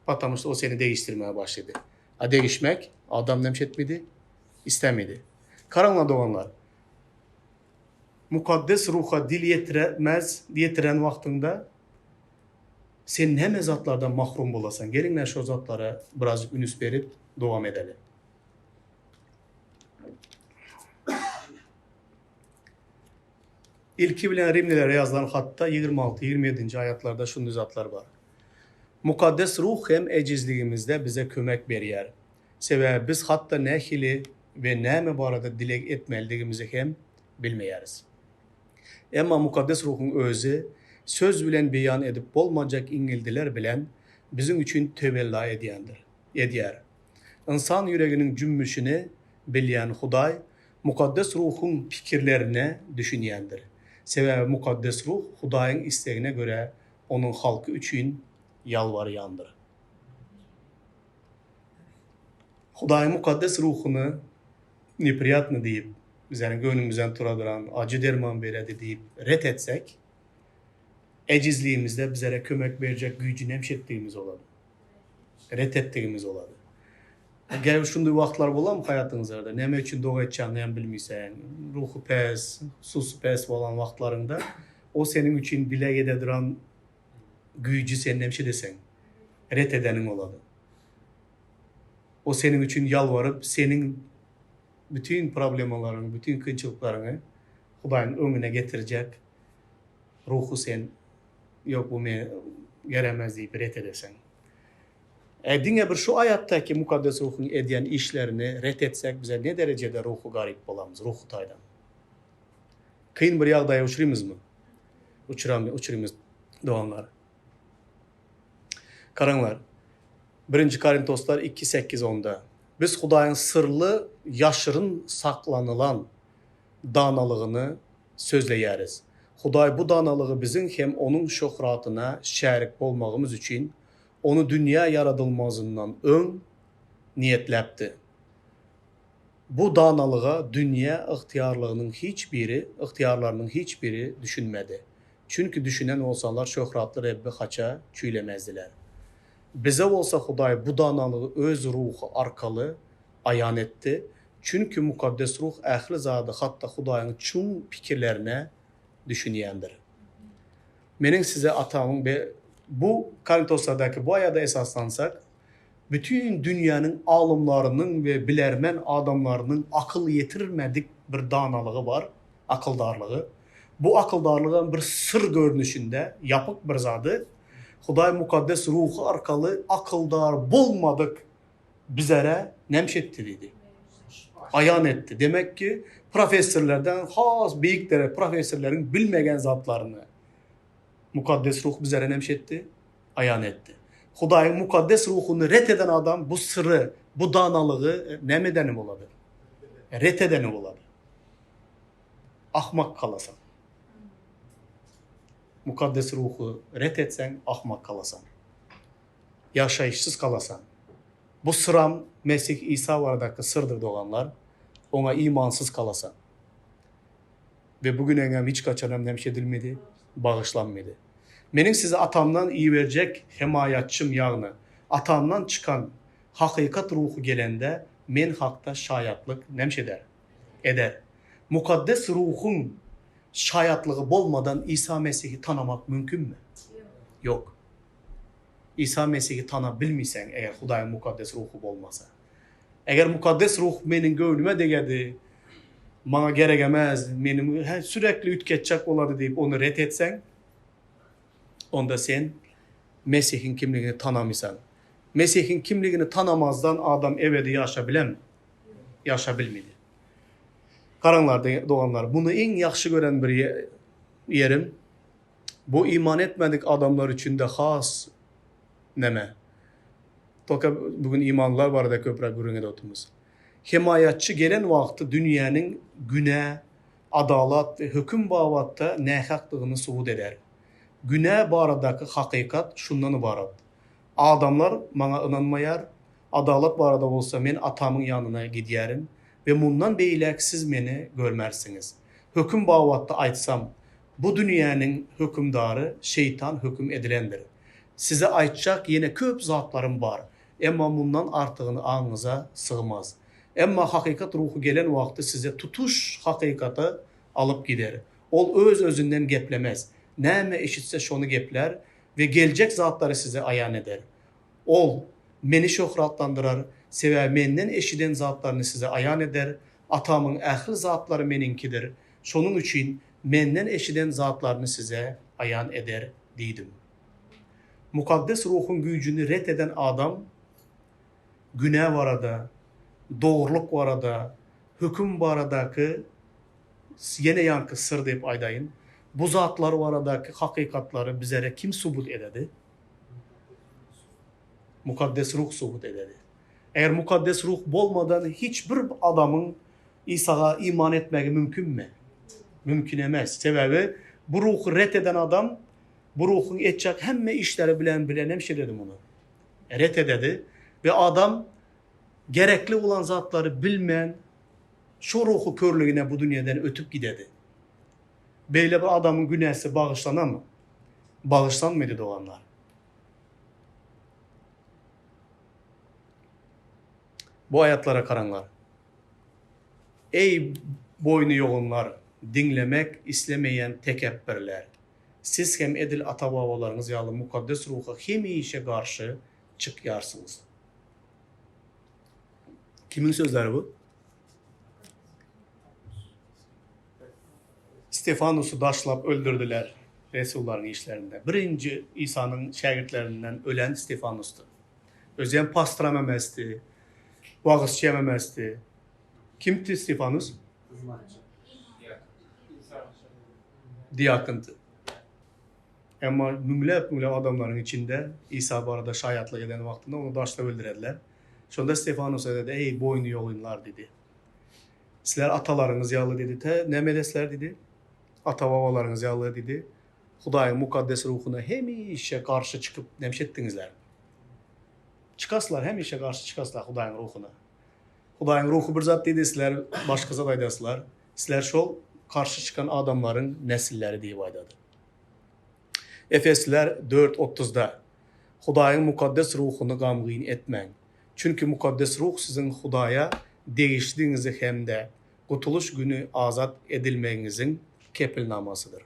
Потому что o seni degişdirmäge başlady. A degişmek adam näme etmedi? Istemedi. Garaňlar doganlar. Mukaddes Ruha dil ýetiremez, ýetiren wagtyňda sen näme zatlardan mahrum bolasaň? Geliňler şo zatlara birazjyk ünüs berip dowam edeli. Ilki bilen Rimlilere ýazylan hatda 26, 27-nji aýatlarda şunday zatlar bar. Mukaddes Ruh hem ejizligimizde bize kömek berýär. Sebäbi biz hatda nähili we näme barada dileg etmelidigimizi hem bilmeýäris. Emma Mukaddes Ruhuň Özi söz bilen beýan edip bolmajak iňňildiler bilen biziň üçin töwella edýändir, edýär. Ynsan ýüreginiň jümmüşini bilýän Hudaý Mukaddes Ruhuň pikirlerine düşünýändir. Sebäbi Mukaddes Ruh Hudaýyň islegine görä Onuň halky üçin ýalbarýandyr. Hudaýyň Mukaddes Ruhuny nepriýatny diýip, bizäniň göwnümizden turadyran ajy derman beredi diýip ret etsek, ejizligimizde bizlere kömek berjek güýji nemş etdigimiz bolady. Ret etdigimiz bolady. Eger şunday wagtlar bolarmy haýatyňyzlarda, näme üçin doga etjäňi hem bilmeýseň, ruhy pes, susy pes bolan wagtlaryňda o seniň üçin dileg ede duran güýji sen nemş edeseň? Ret edeniň bolady. O seniň üçin ýalbaryp, seniň bütin problemalaryňy, bütin kynçylyklaryňy Hudaýyň öňüne getirjek ruhy sen ýok bu men geremez diýip ret edeseň. E diňe bir şu aýatdaky Mukaddes Ruhuň edýän işlerini ret etsek bize ne derejede ruhy garyp bolamyz ruhy taýdan. Kyn bir ýagdaýa uçrymyzmy? Uçramy, uçrymyz doganlar. Garaňlar. Birinji Korintoslar iki, sekiz onda, Biz Hudaýyň syrly, ýaşyryn saklanylan danalygyny sözleýäris. Hudaý bu danalygy biziň hem Onuň şöhratyna şärik bolmagymyz üçin, ony dünýä ýaradylmazyndan öň niýetläpdi. Bu danalyga dünýä ygtyýarlygynyň hiç biri, ygtyýarlarynyň hiç biri düşünmedi. Çünki düşünen bolsalar şöhratly Rebbi haça çüýlemezdiler. Bize bolsa Hudaý bu danalygy Öz Ruhy arkaly aýan etdi, çünki Mukaddes Ruh ähli zady, hatda Hudaýyň çuň pikirlerine düşünýändir. Meniň size Atamyň be Bu Korintoslardaky bu aýada esaslansak, bütin dünýäniň alymlarynyň we bilermen adamlarynyň akyl ýetirmedik bir danalygy bar, akyldarlygy. Bu akyldarlygam bir syr görnüşinde, ýapyk bir zady. Hudaý Mukaddes Ruhy arkaly akyldar bolmadyk bizere nämiş etdi diýdi? Aýan etdi. Demek ki, professorlardan has beýik dere professorlaryň bilmegen zatlaryny Mukaddes Ruh bizere nämiş etdi? Aýan etdi. Hudaýyň Mukaddes Ruhuny ret eden adam bu syry, bu danalygy näme edeni bolady? Ret edeni bolady. Ahmak galasaň. Mukaddes Ruhy ret etseň, ahmak galasaň. Ýaşaýyşsyz galasaň. Bu syram Mesih Isa baradaky syrdyr doganlar. Oňa imansyz galasaň. We bu günäňem hiç haçanam nämiş edilmedi, bagyşlanmady. Meniň size Atamdan iberjek Hemaýatçym ýagny Atamdan çykan Hakykat Ruhy gelende Men hakda şaýatlyk nämiş eder? Eder. Mukaddes Ruhuň şaýatlygy bolmadan Isa Mesihi tanamak mümkinmi? Ýok. Isa Mesihi tanap bilmeýseň, eger Hudaýyň Mukaddes Ruhy bolmasa. Eger Mukaddes Ruh meniň göwnüme degedi, maňa gerek emez, meni sürekli üýtgetjek bolady diýip ony ret etseň, onda sen Mesihiň kimligini tanamysaň. Mesihiň kimligini tanamazdan adam ebedi ýaşa bilermi? Ýaşa bilmedi. Garaňlar doganlar, muny iň ýagşy gören bir ýerim, bu iman etmedik adamlar üçin-de has neme. Tolka bu gün imanlylar barada köpräk gürrüň edip otyrmyz. Hemaýatçy gelen wagty dünýäniň günä, adalat we höküm babatda nähakdygyny subut eder. Günä baradaky hakykat şundan ybarat, Adamlar maňa ynanmaýar, adalat barada bolsa men Atamyň ýanyna gidýärin we mundan beýläk siz meni görmersiňiz. Höküm babatda aýtsam, bu dünýäniň hökümdary şeýtan höküm edilendir. Size aýtjak ýene köp zatlarym bar, emma mundan artygyny aňyňyza sygmaz. Emma hakykat Ruhy gelen wagty size tutuş hakykata alyp gider. Ol öz-özünden geplemez, näme eşitse şony geplär we geljek zatlary size aýan eder. Ol Meni şöhratlandyrar, sebäbi Menden eşiden zatlaryny size aýan eder, Atamyň ähli zatlary Meniňkidir, şonuň üçin Menden eşiden zatlaryny size aýan eder diýdim. Mukaddes Ruhuň güýjüni ret eden adam günä barada, dogrulyk barada, höküm baradaky ýene ýaňky syr diýip aýdaýyn, bu zatlar baradaky hakykatlary bizere kim subut ededi? Mukaddes Ruh subut ededi. Eger Mukaddes Ruh bolmadan hiç bir adamyň Isaga iman etmegi mümkinmi? Mümkin emes. Sebäbi bu Ruhy ret eden adam bu Ruhuň etjek hemme işleri bilen bilen hem şeýledi muny. Ret ededi we adam gerekli bolan zatlary bilmän şo ruhy körlügine bu dünýeden ötüp gidedi. Beýle bir adamyň günäsi bagyşlanarmy? Bagyşlanmady doganlar. Bu aýatlara garaňlar. Eý, boýny ýogynlar, diňlemek islemeýän tekepbirler! Siz hem edil ata-babalaryňyz ýaly Mukaddes Ruha hemişe garşy. çykýarsyňyz. Kimiň sözleri bu? Stefanusy daşlap öldürdiler Resullaryň işlerinde. Birinji Isanyň şägirtlerinden ölen Stefanusdy. Özem pastoram emesdi, wagyzçy hem emesdi. Kimdi Stefanus? Diakondy. Emma müňläp-müňläp adamlaryň içinde Isa barada şaýatlyk eden wagtynda ony daşlap öldürediler. Şonda Stefanusa dedi, Eý, boýny ýogynlar diýdi. Sizler atalaryňyz ýaly diýdi, te näme edesizler diýdi. Ata-babalaryňyz ýaly diýdi. Hudaýyň mukaddes ruhuna hemişe garşy çykyp näme etdiňizler? Çykaslar, hemişe garşy çykaslar Hudaýyň ruhuna. Hudaýyň ruhy bir zat diýdi, sizler başga zat aýdaslar. Sizler şol garşy çykan adamlaryň nesilleri diýip aýdady. Efesliler dört otuzda, Hudaýyň mukaddes ruhuny gamgyn etmäň. Çünki mukaddes ruh siziň Hudaýa degişlidigiňizi hem-de gutulyş güni azat edilmegiňiziň kepilnamasydyr.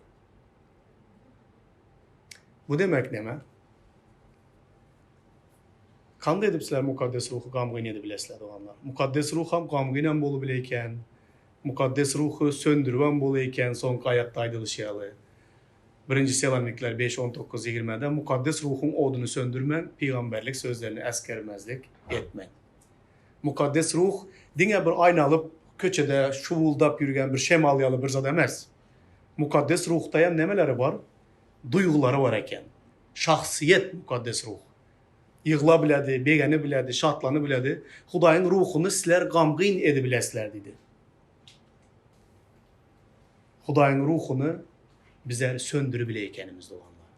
Bu demek näme? Kanday edip sizler mukaddes ruhy gamgyn edip bilesizler, doganlar? Mukaddes ruh hem gamgynam bolup bile eken, mukaddes ruhy söndüribem bola eken, soňky aýatda aýdylyşy ýaly. Birinji Selanikler beş, on dokuz, ýigrimide Mukaddes Ruhuň oduny söndürmäň, pygamberlik sözlerini äsgermezlik etmäň. Mukaddes Ruh diňe bir aýnalyp köçede şuwuldap ýürgen bir şemal ýaly bir zat emes. Mukaddes Ruhdaýam nemeleri bar? Duýgulary bar eken. Şahsyýet Mukaddes Ruh. Ýygla biledi, begene biledi, şatlany biledi. Hudaýyň Ruhuny sizler gamgyn edibilesizler diýdi. Hudaýyň ruhuny bizler söndüribile ekenimiz doganlar.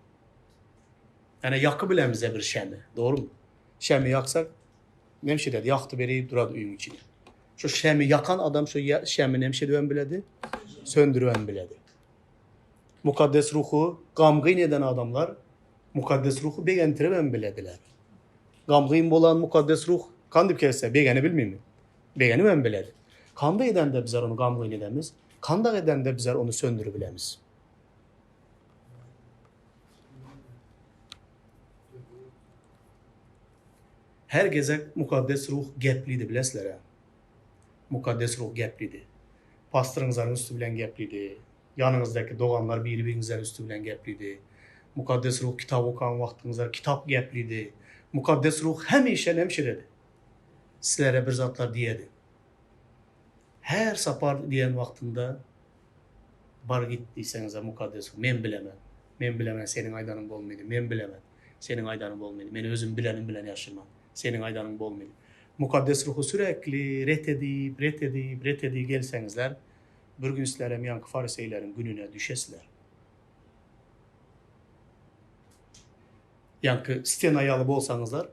Ýani ýaky bilemize bir şemi, dogrymy? Şemi ýaksak, nemşe ededi, ýagty berip durady öýüň içine. Şu şemi ýakan adam şu şemi nemşe edibem biledi, söndüribem biledi. Mukaddes ruhy gamgyn eden adamlar mukaddes ruhy begentiribem bilediler. Gamgyn bolan mukaddes ruh kandyp gelse begene bilmimi? Begenibem biledi. Kandy edende bizler ony gamgyn edemiz, kandak edende bizler ony söndüribilemiz. Her gezek Mukaddes Ruh geplidi bilesizler-ä. Mukaddes Ruh geplidi. Pastoryňyzlaryň üsti bilen geplidi. Ýanyňyzdaky doganlar biri-biriňizleriň üsti bilen geplidi. Mukaddes Ruh kitap okan wagtyňyzlar kitap geplidi. Mukaddes Ruh hemişe nemşiredi. Sizlere bir zatlar diýedi. Her sapar diýen wagtynda bar git diýseňize Mukaddes Ruh, men bilemen. Men bilemen seniň aýdanyň bolmydy. Men bilemen. Seniň aýdanyň bolmydy. Men özüm bilenim bilen ýaşyrman. Seniň aýdanyň bolmydy. Mukaddes Ruhy sürekli ret edip, ret edip, ret edip gelseňizler, bir gün sizlerem ýaňky fariseýleriň gününe düşesizler. Ýaňky stena ýaly bolsaňyzlar,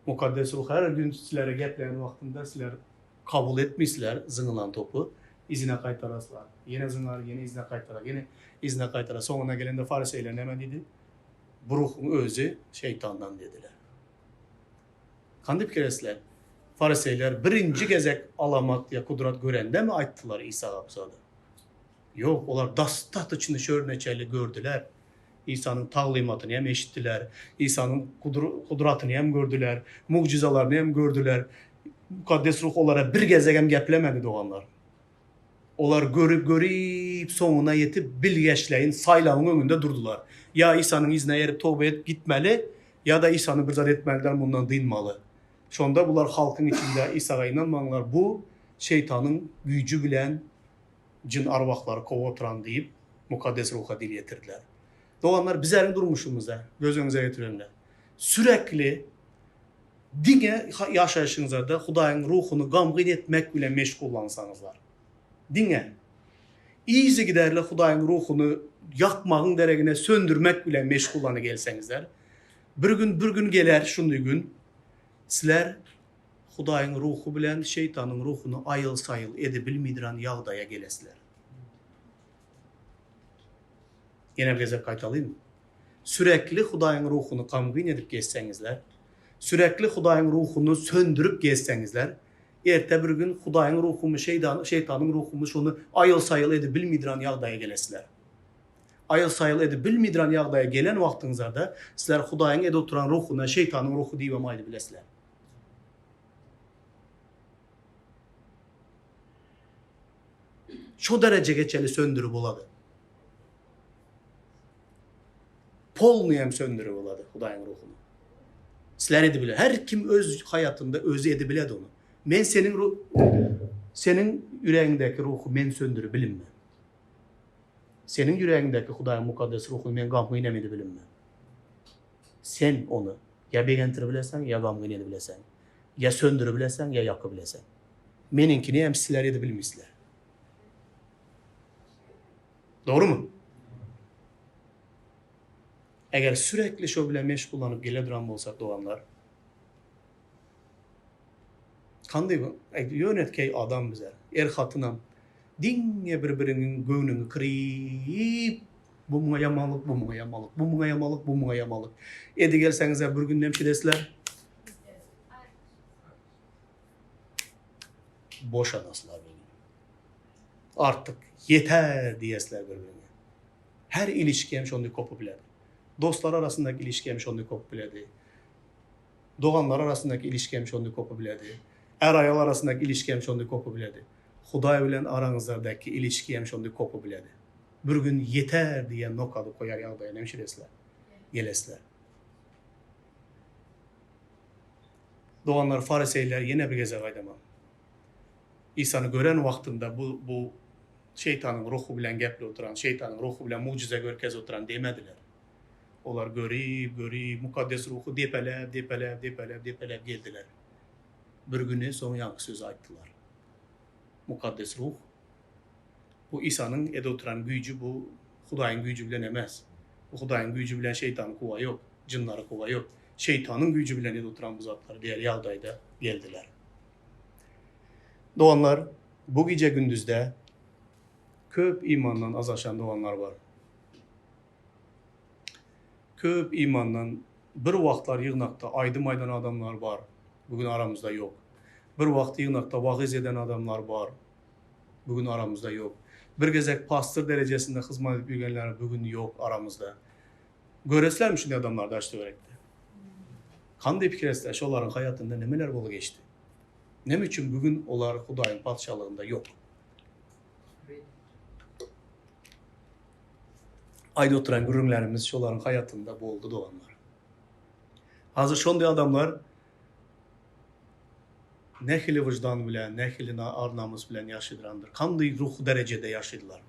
Mukaddes Ruh her gün sizlere gepleýän wagtynda sizler kabul etmeýsizler zyňylan topy, yzyna gaýtaraslar. Ýene zyňar, ýene yzyna gaýtarar, ýene yzyna gaýtarar. Soňuna gelende fariseýler näme diýdi? Bu ruhuň özi şeýtandan diýdiler. Kandy pikir etsizler? Fariseýler birinji gezek alamat ýa kudrat görendemi aýtdylar Isaga bu zady? Ýok, olar dostatoçny şörneçeli gördüler. Isanyň taglymatyny hem eşitdiler, Isanyň gudratyny hem gördüler, mugjyzalaryny hem gördüler. Mukaddes Ruh olara bir gezegem geplemedi, doganlar. Olar görüp, görüp, soňuna ýetip, bilgeşleýin saýlawyň öňünde durdular. Ýa Isanyň yzyna erip toba edip gitmeli, ýa-da Isany bir zat etmeliler, mundan dynmaly. Şonda bular halkyň içinde Isaga ynanmaňlar, bu şeýtanyň güýji bilen jyn arwahlary kowup oturan diýip, Mukaddes Ruha dil ýetirdiler. Doganlar, bizäriň durmuşymyzda, göz öňüňize getiriňler, sürekli diňe ýaşaýşyňyzda Hudaýyň Ruhuny gamgyn etmek bilen meşgullansaňyzlar, diňe yzygiderli Hudaýyň Ruhuny ýakmagyň deregine söndürmek bilen meşgullany gelseňizler, bir gün, bir gün geler şundy gün, sizler Hudaýyň ruhy bilen şeýtanyň ruhuny aýyl-saýyl edibilmidran ýagdaýa gelesler. Ýene bir gezek gaýtalymy? Sürekli Hudaýyň ruhuny gamgyn edip gezseňizler, sürekli Hudaýyň ruhuny söndürip gezseňizler, erte bir gün Hudaýyň ruhumy şeýtanyň ruhumy şony aýyl-saýyl edibilmidran ýagdaýa gelesler. Aýyl-saýyl edip bilmeýdiran ýagdaýa gelen wagtyňyzlarda sizler Hudaýyň edip oturan ruhuna şeýtanyň ruhy diýibem aýdyp bilesizler. Şo derejege çenli söndürip bolady. Polny hem söndürip bolady Hudaýyň ruhuny. Sizler edip bile. Her kim öz hayatynda özi edip biledi ony. Men seniň seniň ýüregiňdäki ruhy men söndürip bilinmen. Seniň ýüregiňdäki Hudaýyň mukaddes ruhuny men gamgyn hem edip bilinmen. Sen ony ýa begentirip bileseň, ýa gamgyn edip bileseň. Ýa söndürip bileseň, ýa ýakyp bileseň. Meniňkini hem sizler edip bilmeýsizler. Dogrumy? Eger sürekli şo bilen meşgullanyp gele duran bolsak doganlar, kandy bu? Ýönekeý adam bizler. Er hatynam diňe bir-biriňiň göwnüňi kyryp, bu muňa ýamanlyk, bu muňa ýamanlyk, bu muňa ýamanlyk, bu muňa ýamanlyk. Edi gelseňizler bir gün nemşidesizler? Boşanaslar bir gün. Artyk ýeter diýesler bir-biriňe. Her ilişki hem şonda kopup biledi. Dostlar arasyndaky ilişki hem şonda kopup biledi. Doganlar arasyndaky ilişki hem şonda kopup biledi. Är-aýal arasyndaky ilişki hem şonda kopup biledi. Hudaý bilen araňyzlardaky ilişki hem şonda kopup biledi. Bir gün ýeter diýen nokady goýar ýagdaýa nemşiresler, gelesler. Doganlar fariseýler ýene bir gezek aýdaman. Isany gören wagtynda bu bu şeýtanyň ruhy bilen gepli oturan, şeýtanyň ruhy bilen mugjyza görkezip oturan demediler. Olar görüp, görüp, mukaddes ruhy depeläp, depeläp, depeläp, depeläp geldiler. Bir güni soň ýaňky sözi aýtdylar. Mukaddes ruh bu Isanyň edip oturan güýji bu Hudaýyň güýji bilen emes. Bu Hudaýyň güýji bilen şeýtany kowa ýok, jynlary kowa ýok. Şeýtanyň güýji bilen edip oturan bu zatlary diýer ýagdaýda geldiler. Doganlar, bu gije-gündizde köp imandan azaşan doganlar bar. Köp imandan bir wagtlar ýygnakda aýdym aýdan adamlar bar, bu gün aramyzda ýok. Bir wagt ýygnakda wagyz eden adamlar bar, bu gün aramyzda ýok. Bir gezek pastyr derejesinde hyzmat edip ýörgenler bu gün ýok aramyzda. Göresizlermi şunday adamlary daş-töwerekde? Kanday pikir etsizler, şolaryň haýatynda nemeler bolup geçdi? Näme üçin bu gün olar Hudaýyň Patyşalygynda ýok? Aýdyp oturan gürrüňlerimiz şolaryň haýatynda boldy doganlar. Hazir şonday adamlar nähili wyždan bilen, nähili ar-namys bilen ýaşaýdyrandyr, kanday ruhy derejede ýaşaýdylar?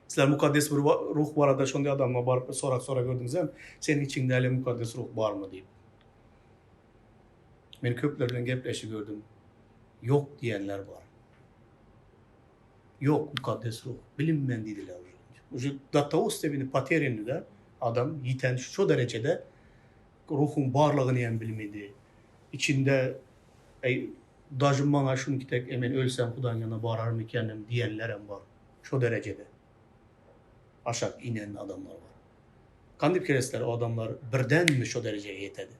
Sizler mukaddes bir ruh barada şonday adama baryp bir sorag sorap gördüňizem, seniň içiňde hälem mukaddes ruh barmy diýip. Men köpler bilen gepleşip gördüm. Ýok diýenler bar. Ýok mukaddes ruh, bilinmän diýdiler uje. Uje do togo stepeni poterýany da adam ýiten şo derejede ruhuň barlygyny hem bilmedi. Içinde eý daže maňa şunki tek e men ölsem Hudaýyň ýanyna bararmykenim diýenlerem bar. Şo derejede aşak inen adamlar bar. Kandy pikir etsler o adamlar birdenmi şo derejege ýetedi?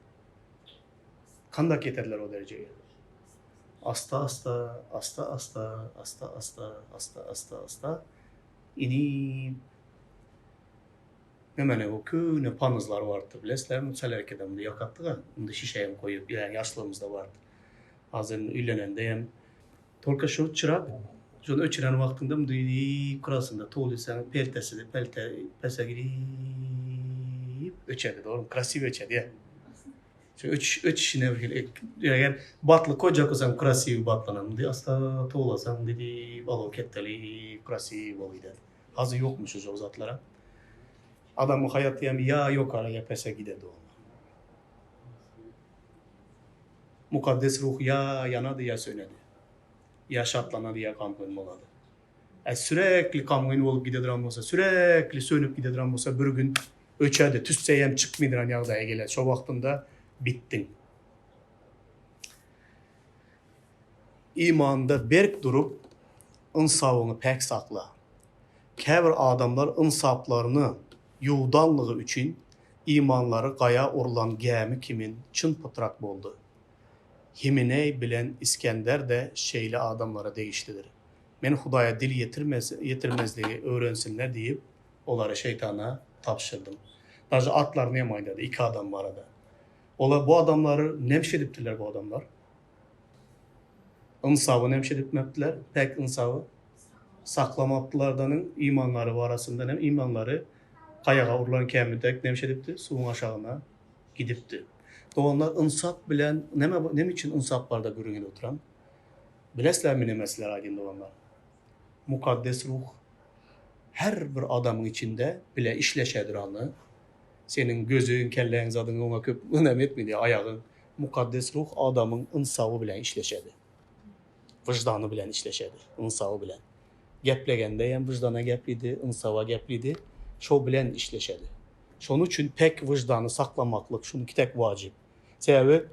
Kandak ýeterler o derejege? Asta asta, asta asta, asta asta, asta asta asta inip Nemene bu köne panyzlar bardy bilesizlermi çalerkede muny ýakatdyga indi şişe hem goýup ýa ýaşlygymyzda bardy. Hazir indi üýlenende hem Tolka şu çyrak şony öçüren wagtyňda mundy krasynda towlysaň peltesini pelte pese girip öçedi dogrymy krasiw öçedi ýa. Şu öçüş öçüşine bir hili eger batly koýjak bolsaň krasiw batlanan mundy asta towlasaň mundy diýip alow ketdeli krasiw bolup gider. Hazir ýokmuş uje o zatlara. Adamyň haýaty hem ýa ýokara ýa pese gider dogrymy. Mukaddes Ruh ýa ýanady, ýa sönedi. Ýa şatlanady, ýa gamgyn bolady. Ä sürekli gamgyn bolup gideduran bolsa, sürekli sönüp gideduran bolsa bir gün öçedi, tüsseýem çykmydyran ýagdaýa geler. Şo wagtynda bitdiň. Imanda berk durup, ynsabyňy päk sakla. Käbir adamlar ynsaplaryny ýuwdanlygy üçin Imanlary gaýa urlan gämi kimin çyn-pytrak boldy. Himeneý bilen Isgender-de şeýle adamlara degişlidir. Men Hudaýa dil ýetirmezligi öwrensinler diýip, Olary şeýtana tabşyrdym. Daže atlaryny hem aýdady, iki adam barada. Olar bu adamlary nemş edipdiler bu adamlar? Ynsaby nemş edipmepdiler, päk ynsaby saklamapdylardanyň imanlary barasynda nem imanlary gaýaga urlan kämi dek nemş edipdi, suwuň aşagyna gidipdi. Doganlar ynsap bilen neme neme üçin ynsap barada gürrüň edip oturan? Bilesizlermi neme sizler aýdyn doganlar? Mukaddes Ruh her bir adamyň içinde bile işleşedir ony. Seniň gözüň, kelläň zadyň oňa köp önem etmedi, aýagyň. Mukaddes Ruh adamyň ynsaby bilen işleşedi. Wyždany bilen işleşedi, ynsaby bilen. Geplegende hem wyždana geplidi, ynsaba geplidi, şo bilen işleşedi. Şonuň üçin pek wyždany saklamaklyk şunuňky tek wajyp. Sebäbi,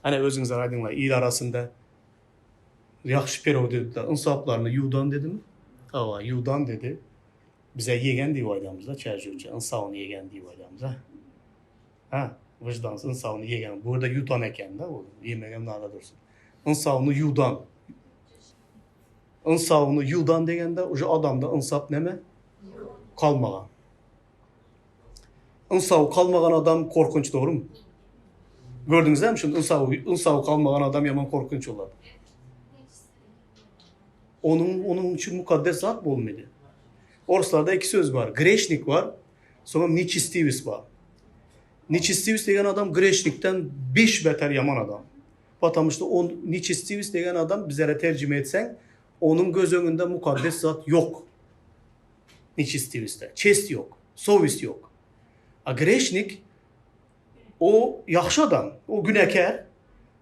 ana özüňizler aýdyňlar, il arasynda ýagşy perewod edipdiler, ynsaplaryny ýuwdan dedimi? Hawa, ýuwdan dedi. Bize ýegen diýip aýdamyzda çärjewçe, ynsabyny ýegen diýip aýdamyz-a. Hä, wyždansyz ynsabyny ýegen. Bu ýerde ýudan eken-de bu, ýemegem nada dursun. Ynsabyny ýuwdan. Ynsabyny ýuwdan degende uje adamda ynsap neme? Kalmagan. Ynsaby kalmagan adam korkunç dogrymy? Gördüňizämi şuny ynsaby ynsaby kalmagan adam ýaman korkunç bolar. Onuň onuň üçin mukaddes zat bolmaýdy. Orslarda iki söz bar. Greşnik bar, soňam neçistiwis bar. Neçistiwis degen adam greşnikden beş beter ýaman adam. Потому что on neçistiwis degen adam bizlere terjime etseň, onuň göz öňünde mukaddes zat ýok. Neçistiwisde çest ýok, sowest ýok. A greşnik o ýagşy adam, o günäkär.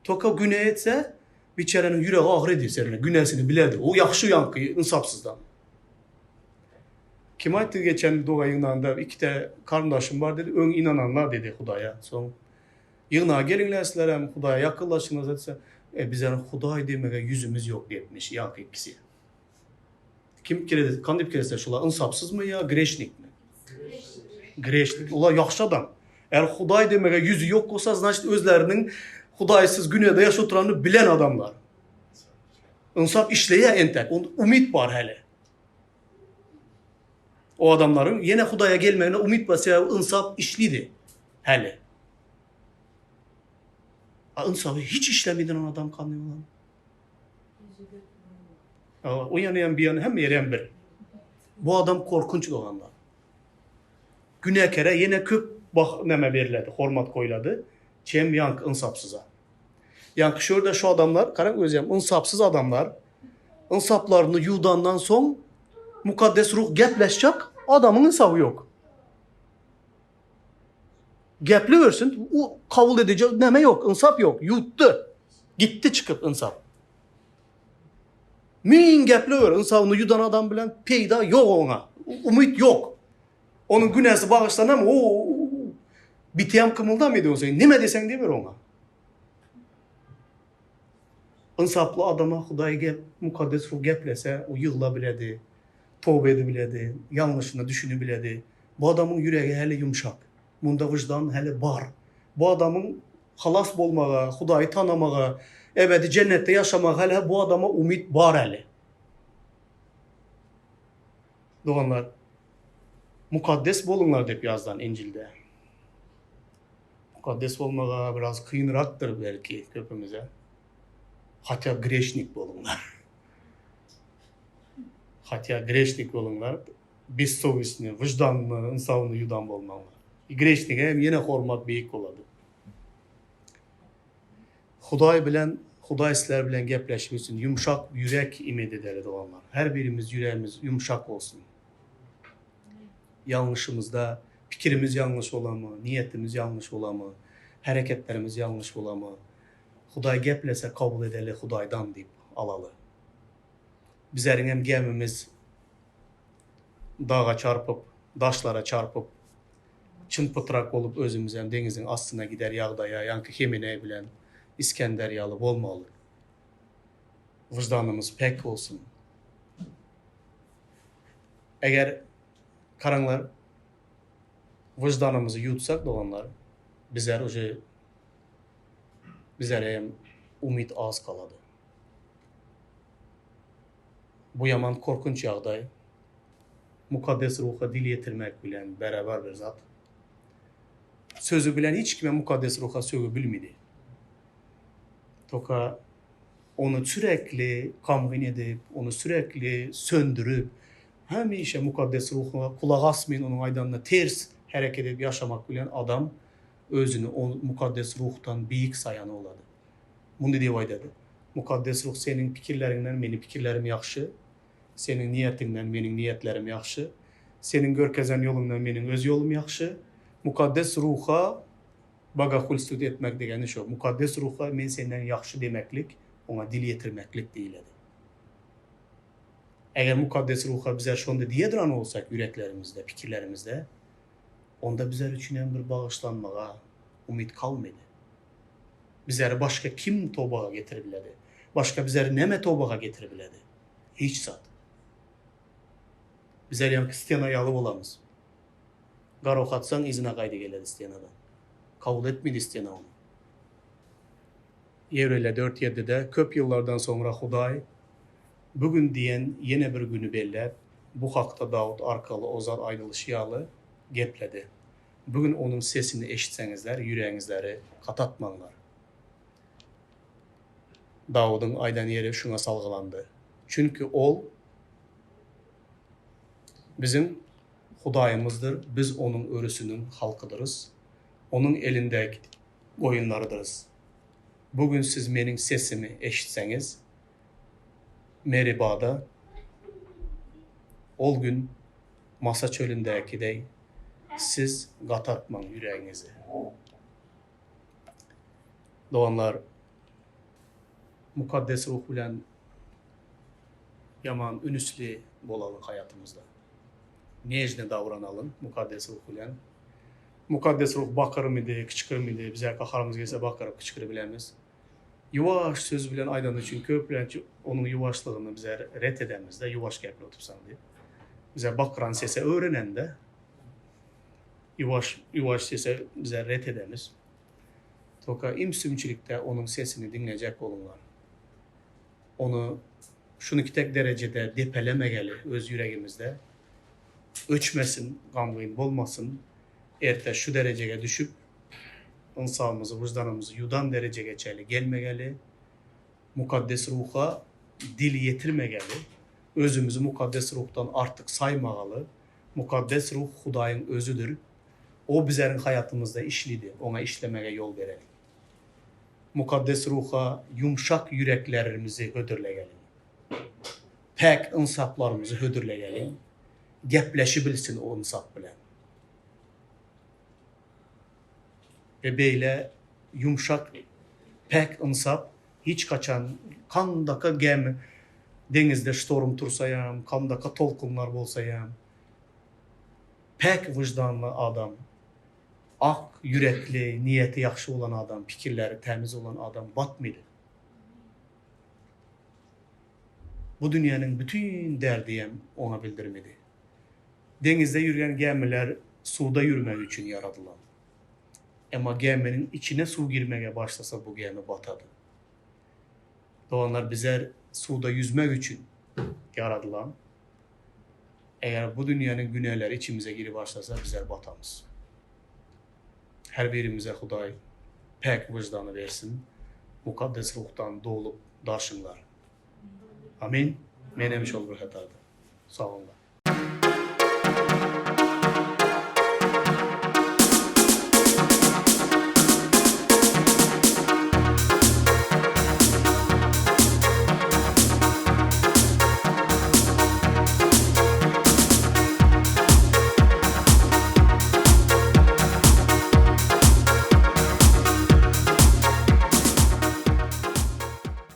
Toka güne etse, biçäräniň ýüregi agyr edýär serine, günäsini bilerdi. O ýagşy ýaňky ynsapsyzdan. Kim aýtdy geçen doga ýygnanda ikite garyndaşym bar dedi, öň ynananlar dedi Hudaýa. Soň ýygnaga geliňler sizlerem Hudaýa ýakynlaşyňyz diýse, e bizleriň Hudaý diýmege ýüzümiz ýok diýipmiş ýaňky ikisi. Kim pikir edip, kandy pikir etse şular ynsapsyzmy ýa greşnikmi? Greşnik. Olar ýagşy adam. Eger Hudaý diýmege ýüzi ýok bolsa, значит özleriniň Hudaýsyz günäde ýaşap oturanyny bilen adamlar. Ynsap işleýär entek, onda umyt bar häli. O adamlaryň ýene Hudaýa gelmegine umyt bar, sebäbi ynsap işlidi häli. A ynsaby hiç işlemeden adam kandy bolan. O ýany hem bir ýany hem ýeri hem bir. Bu adam korkunç doganlar. Günäkere ýene köp bah neme beriledi, hormat goýlady. Çem ýank ynsapsyza. Ýanky şu ýerde şu adamlar, garaň özi hem ynsapsyz adamlar. Ynsaplaryny ýuwdandan soň mukaddes ruh gepleşjek adamyň ynsaby ýok. Geplewersin, o kabul ediji neme ýok, ynsap ýok, ýuwtdy. Gitdi çykyp ynsap. Müň geplewer, ynsabyny ýudan adam bilen peýda ýok oňa. Umyt ýok. Onuň günäsi bagyşlanam, o bitýäm kymyldamaýdy bolsa, neme diýseň diýiber oňa. Ynsaply adama Hudaý gep, mukaddes ruh geplese, o ýygla biledi, toba edibiledi, ýalňyşyna düşünibiledi. Bu adamyň ýüregi häli ýumşak. Munda wyždan häli bar. Bu adamyň halas bolmaga, Hudaýy tanamaga, ebedi jennetde ýaşamaga häli bu adama umyt bar häli. Doganlar, mukaddes boluňlar diýip ýazlan Injilde. Mukaddes bolmaga biraz kynrakdyr belki köpümize. Hatya greşnik boluňlar. Hatya greşnik boluňlar. Bessowestny, wyždanly, ynsabynda ýudan bolmaňlar. Greşnige hem ýene hormat beýik bolady. Hudaý bilen, Hudaý sizler bilen gepleşmek üçin ýumşak ýürek imet edeli doganlar. Her birimiz ýüregimiz ýumşak bolsun. Ýalňyşymyzda pikirimiz ýalňyş bolamy, niýetimiz ýalňyş bolamy, hereketlerimiz ýalňyş bolamy, Hudaý geplese kabul edeli Hudaýdan diýip alaly. Bizleriň hem gämimiz daga çarpyp, daşlara çarpyp, çym-pytrak bolup özümizem deňiziň astyna gider ýagdaýa ýaňky Hemeneý bilen Iskender ýaly bolmaly. Wyždanymyz päk bolsun. Eger garaňlar wyždanymyzy ýutsak doganlar, bizler uje bizlere hem umyt az galady. Bu ýaman korkunç ýagdaý. Mukaddes Ruha dil ýetirmek bilen beraber bir zat. Sözi bilen hiç kime Mukaddes Ruha sögü bilmedi. Toka ony sürekli gamgyn edip, ony sürekli söndürip, hemişe Mukaddes Ruha kulak asmaýyn onuň aýdanyna ters hereket edip ýaşamak bilen adam özüni ol Mukaddes Ruhdan beýik saýan bolady. Muny diýip aýdady. Mukaddes Ruh seniň pikirleriňden meniň pikirlerim ýagşy, seniň niýetiňden meniň niýetlerim ýagşy, seniň görkezen ýoluňdan meniň öz ýolum ýagşy. Mukaddes Ruha bogahulstwit etmek degeni şo. Mukaddes Ruha men senden ýagşy demeklik, oňa dil ýetirmeklik diýiledi. Eger Mukaddes Ruha bizler şonda diýe duran bolsak ýüreklerimizde, pikirlerimizde, onda bizler üçinem bir bagyşlanmaga umyt kalmady. Bizleri başga kim tobaga getiribiledi? Başga bizleri neme tobaga getiribiledi? Hiç zat. Bizler ýaňky stena ýaly bolamyz. Gar ok atsaň yzyna gaýdy geledi stenadan. Kabul etmedi stena ony. Ýewreýler dört ýedide, Köp ýyllardan soňra Hudaý Bu gün diýen ýene bir güni belläp, bu hakda Dawut arkaly ozal aýdylyşy ýaly gepledi. Bu gün Onuň sesini eşitseňizler, ýüregiňizleri gatatmaňlar. Dawudyň aýdan ýeri şuňa salgylandy. Çünki Ol biziň Hudaýymyzdyr, biz Onuň örüsiniň halkydyrys, Onuň elindäki goýunlarydyrys. Bu gün siz Meniň sesimi eşitseňiz, Meribada ol gün Masa çölündäki deý siz gatatmaň ýüregiňizi. Doganlar, Mukaddes Ruh bilen ýaman ünüsli bolalyň haýatymyzda. Nežne dawranalyň Mukaddes Ruh bilen. Mukaddes Ruh bakyrmydy, kyçkyrmydy, bize gaharymyz gelse bakyryp kyçkyrybilemiz. Ýuwaş söz bilen aýdany üçin köplenç onuň ýuwaşlygyny bize ret edemizde, ýuwaş gepläp otursaň diýip. Bize bakyran sese öwrenende ýuwaş ýuwaş sese bize ret edemiz. Toka ümsümçilikde onuň sesini diňlejek boluňlar. Ony şunuki tek derejede depelemegeli öz ýüregimizde. Öçmesin, gamgyn bolmasyn. Erte şu derejege düşüp ynsabymyzy, wyždanymyzy ýudan derejege çenli gelmegeli, Mukaddes Ruha dil ýetirmegeli, özümizi Mukaddes Ruhdan artyk saýmagaly, Mukaddes Ruh Hudaýyň Özüdir, O bizeriň haýatymyzda işlidi, Oňa işlemege ýol bereliň. Mukaddes Ruha ýumşak ýüreklerimizi hödürlegeliň. Päk ynsaplarymyzy hödürlegeliň, gepleşibilsin o ynsap bilen. We beýle ýumşak, päk ynsap hiç haçan kandaka gämi deňizde ştorm tursaýam, kandaka tolkunlar bolsaýam, päk wyždanly adam, ak ýürekli, niýeti ýagşy bolan adam, pikirleri tämiz bolan adam batmydy. Bu dünýäniň bütin derdiem oňa bildirmedi. Deňizde ýürgen gämiler suwda ýürmek üçin ýaradylan. Emma gäminiň içine suw girmege başlasa bu gämi batady. Doganlar bizler suwda ýüzmek üçin ýaradylan. Eger bu dünýäniň günäleri içimize girip başlasa bizler batamyz. Her birimize Hudaý päk wyždany bersin, Mukaddes Ruhdan dolup daşyňlar. Amin. Menem şol bir hatarda. Sag bolun.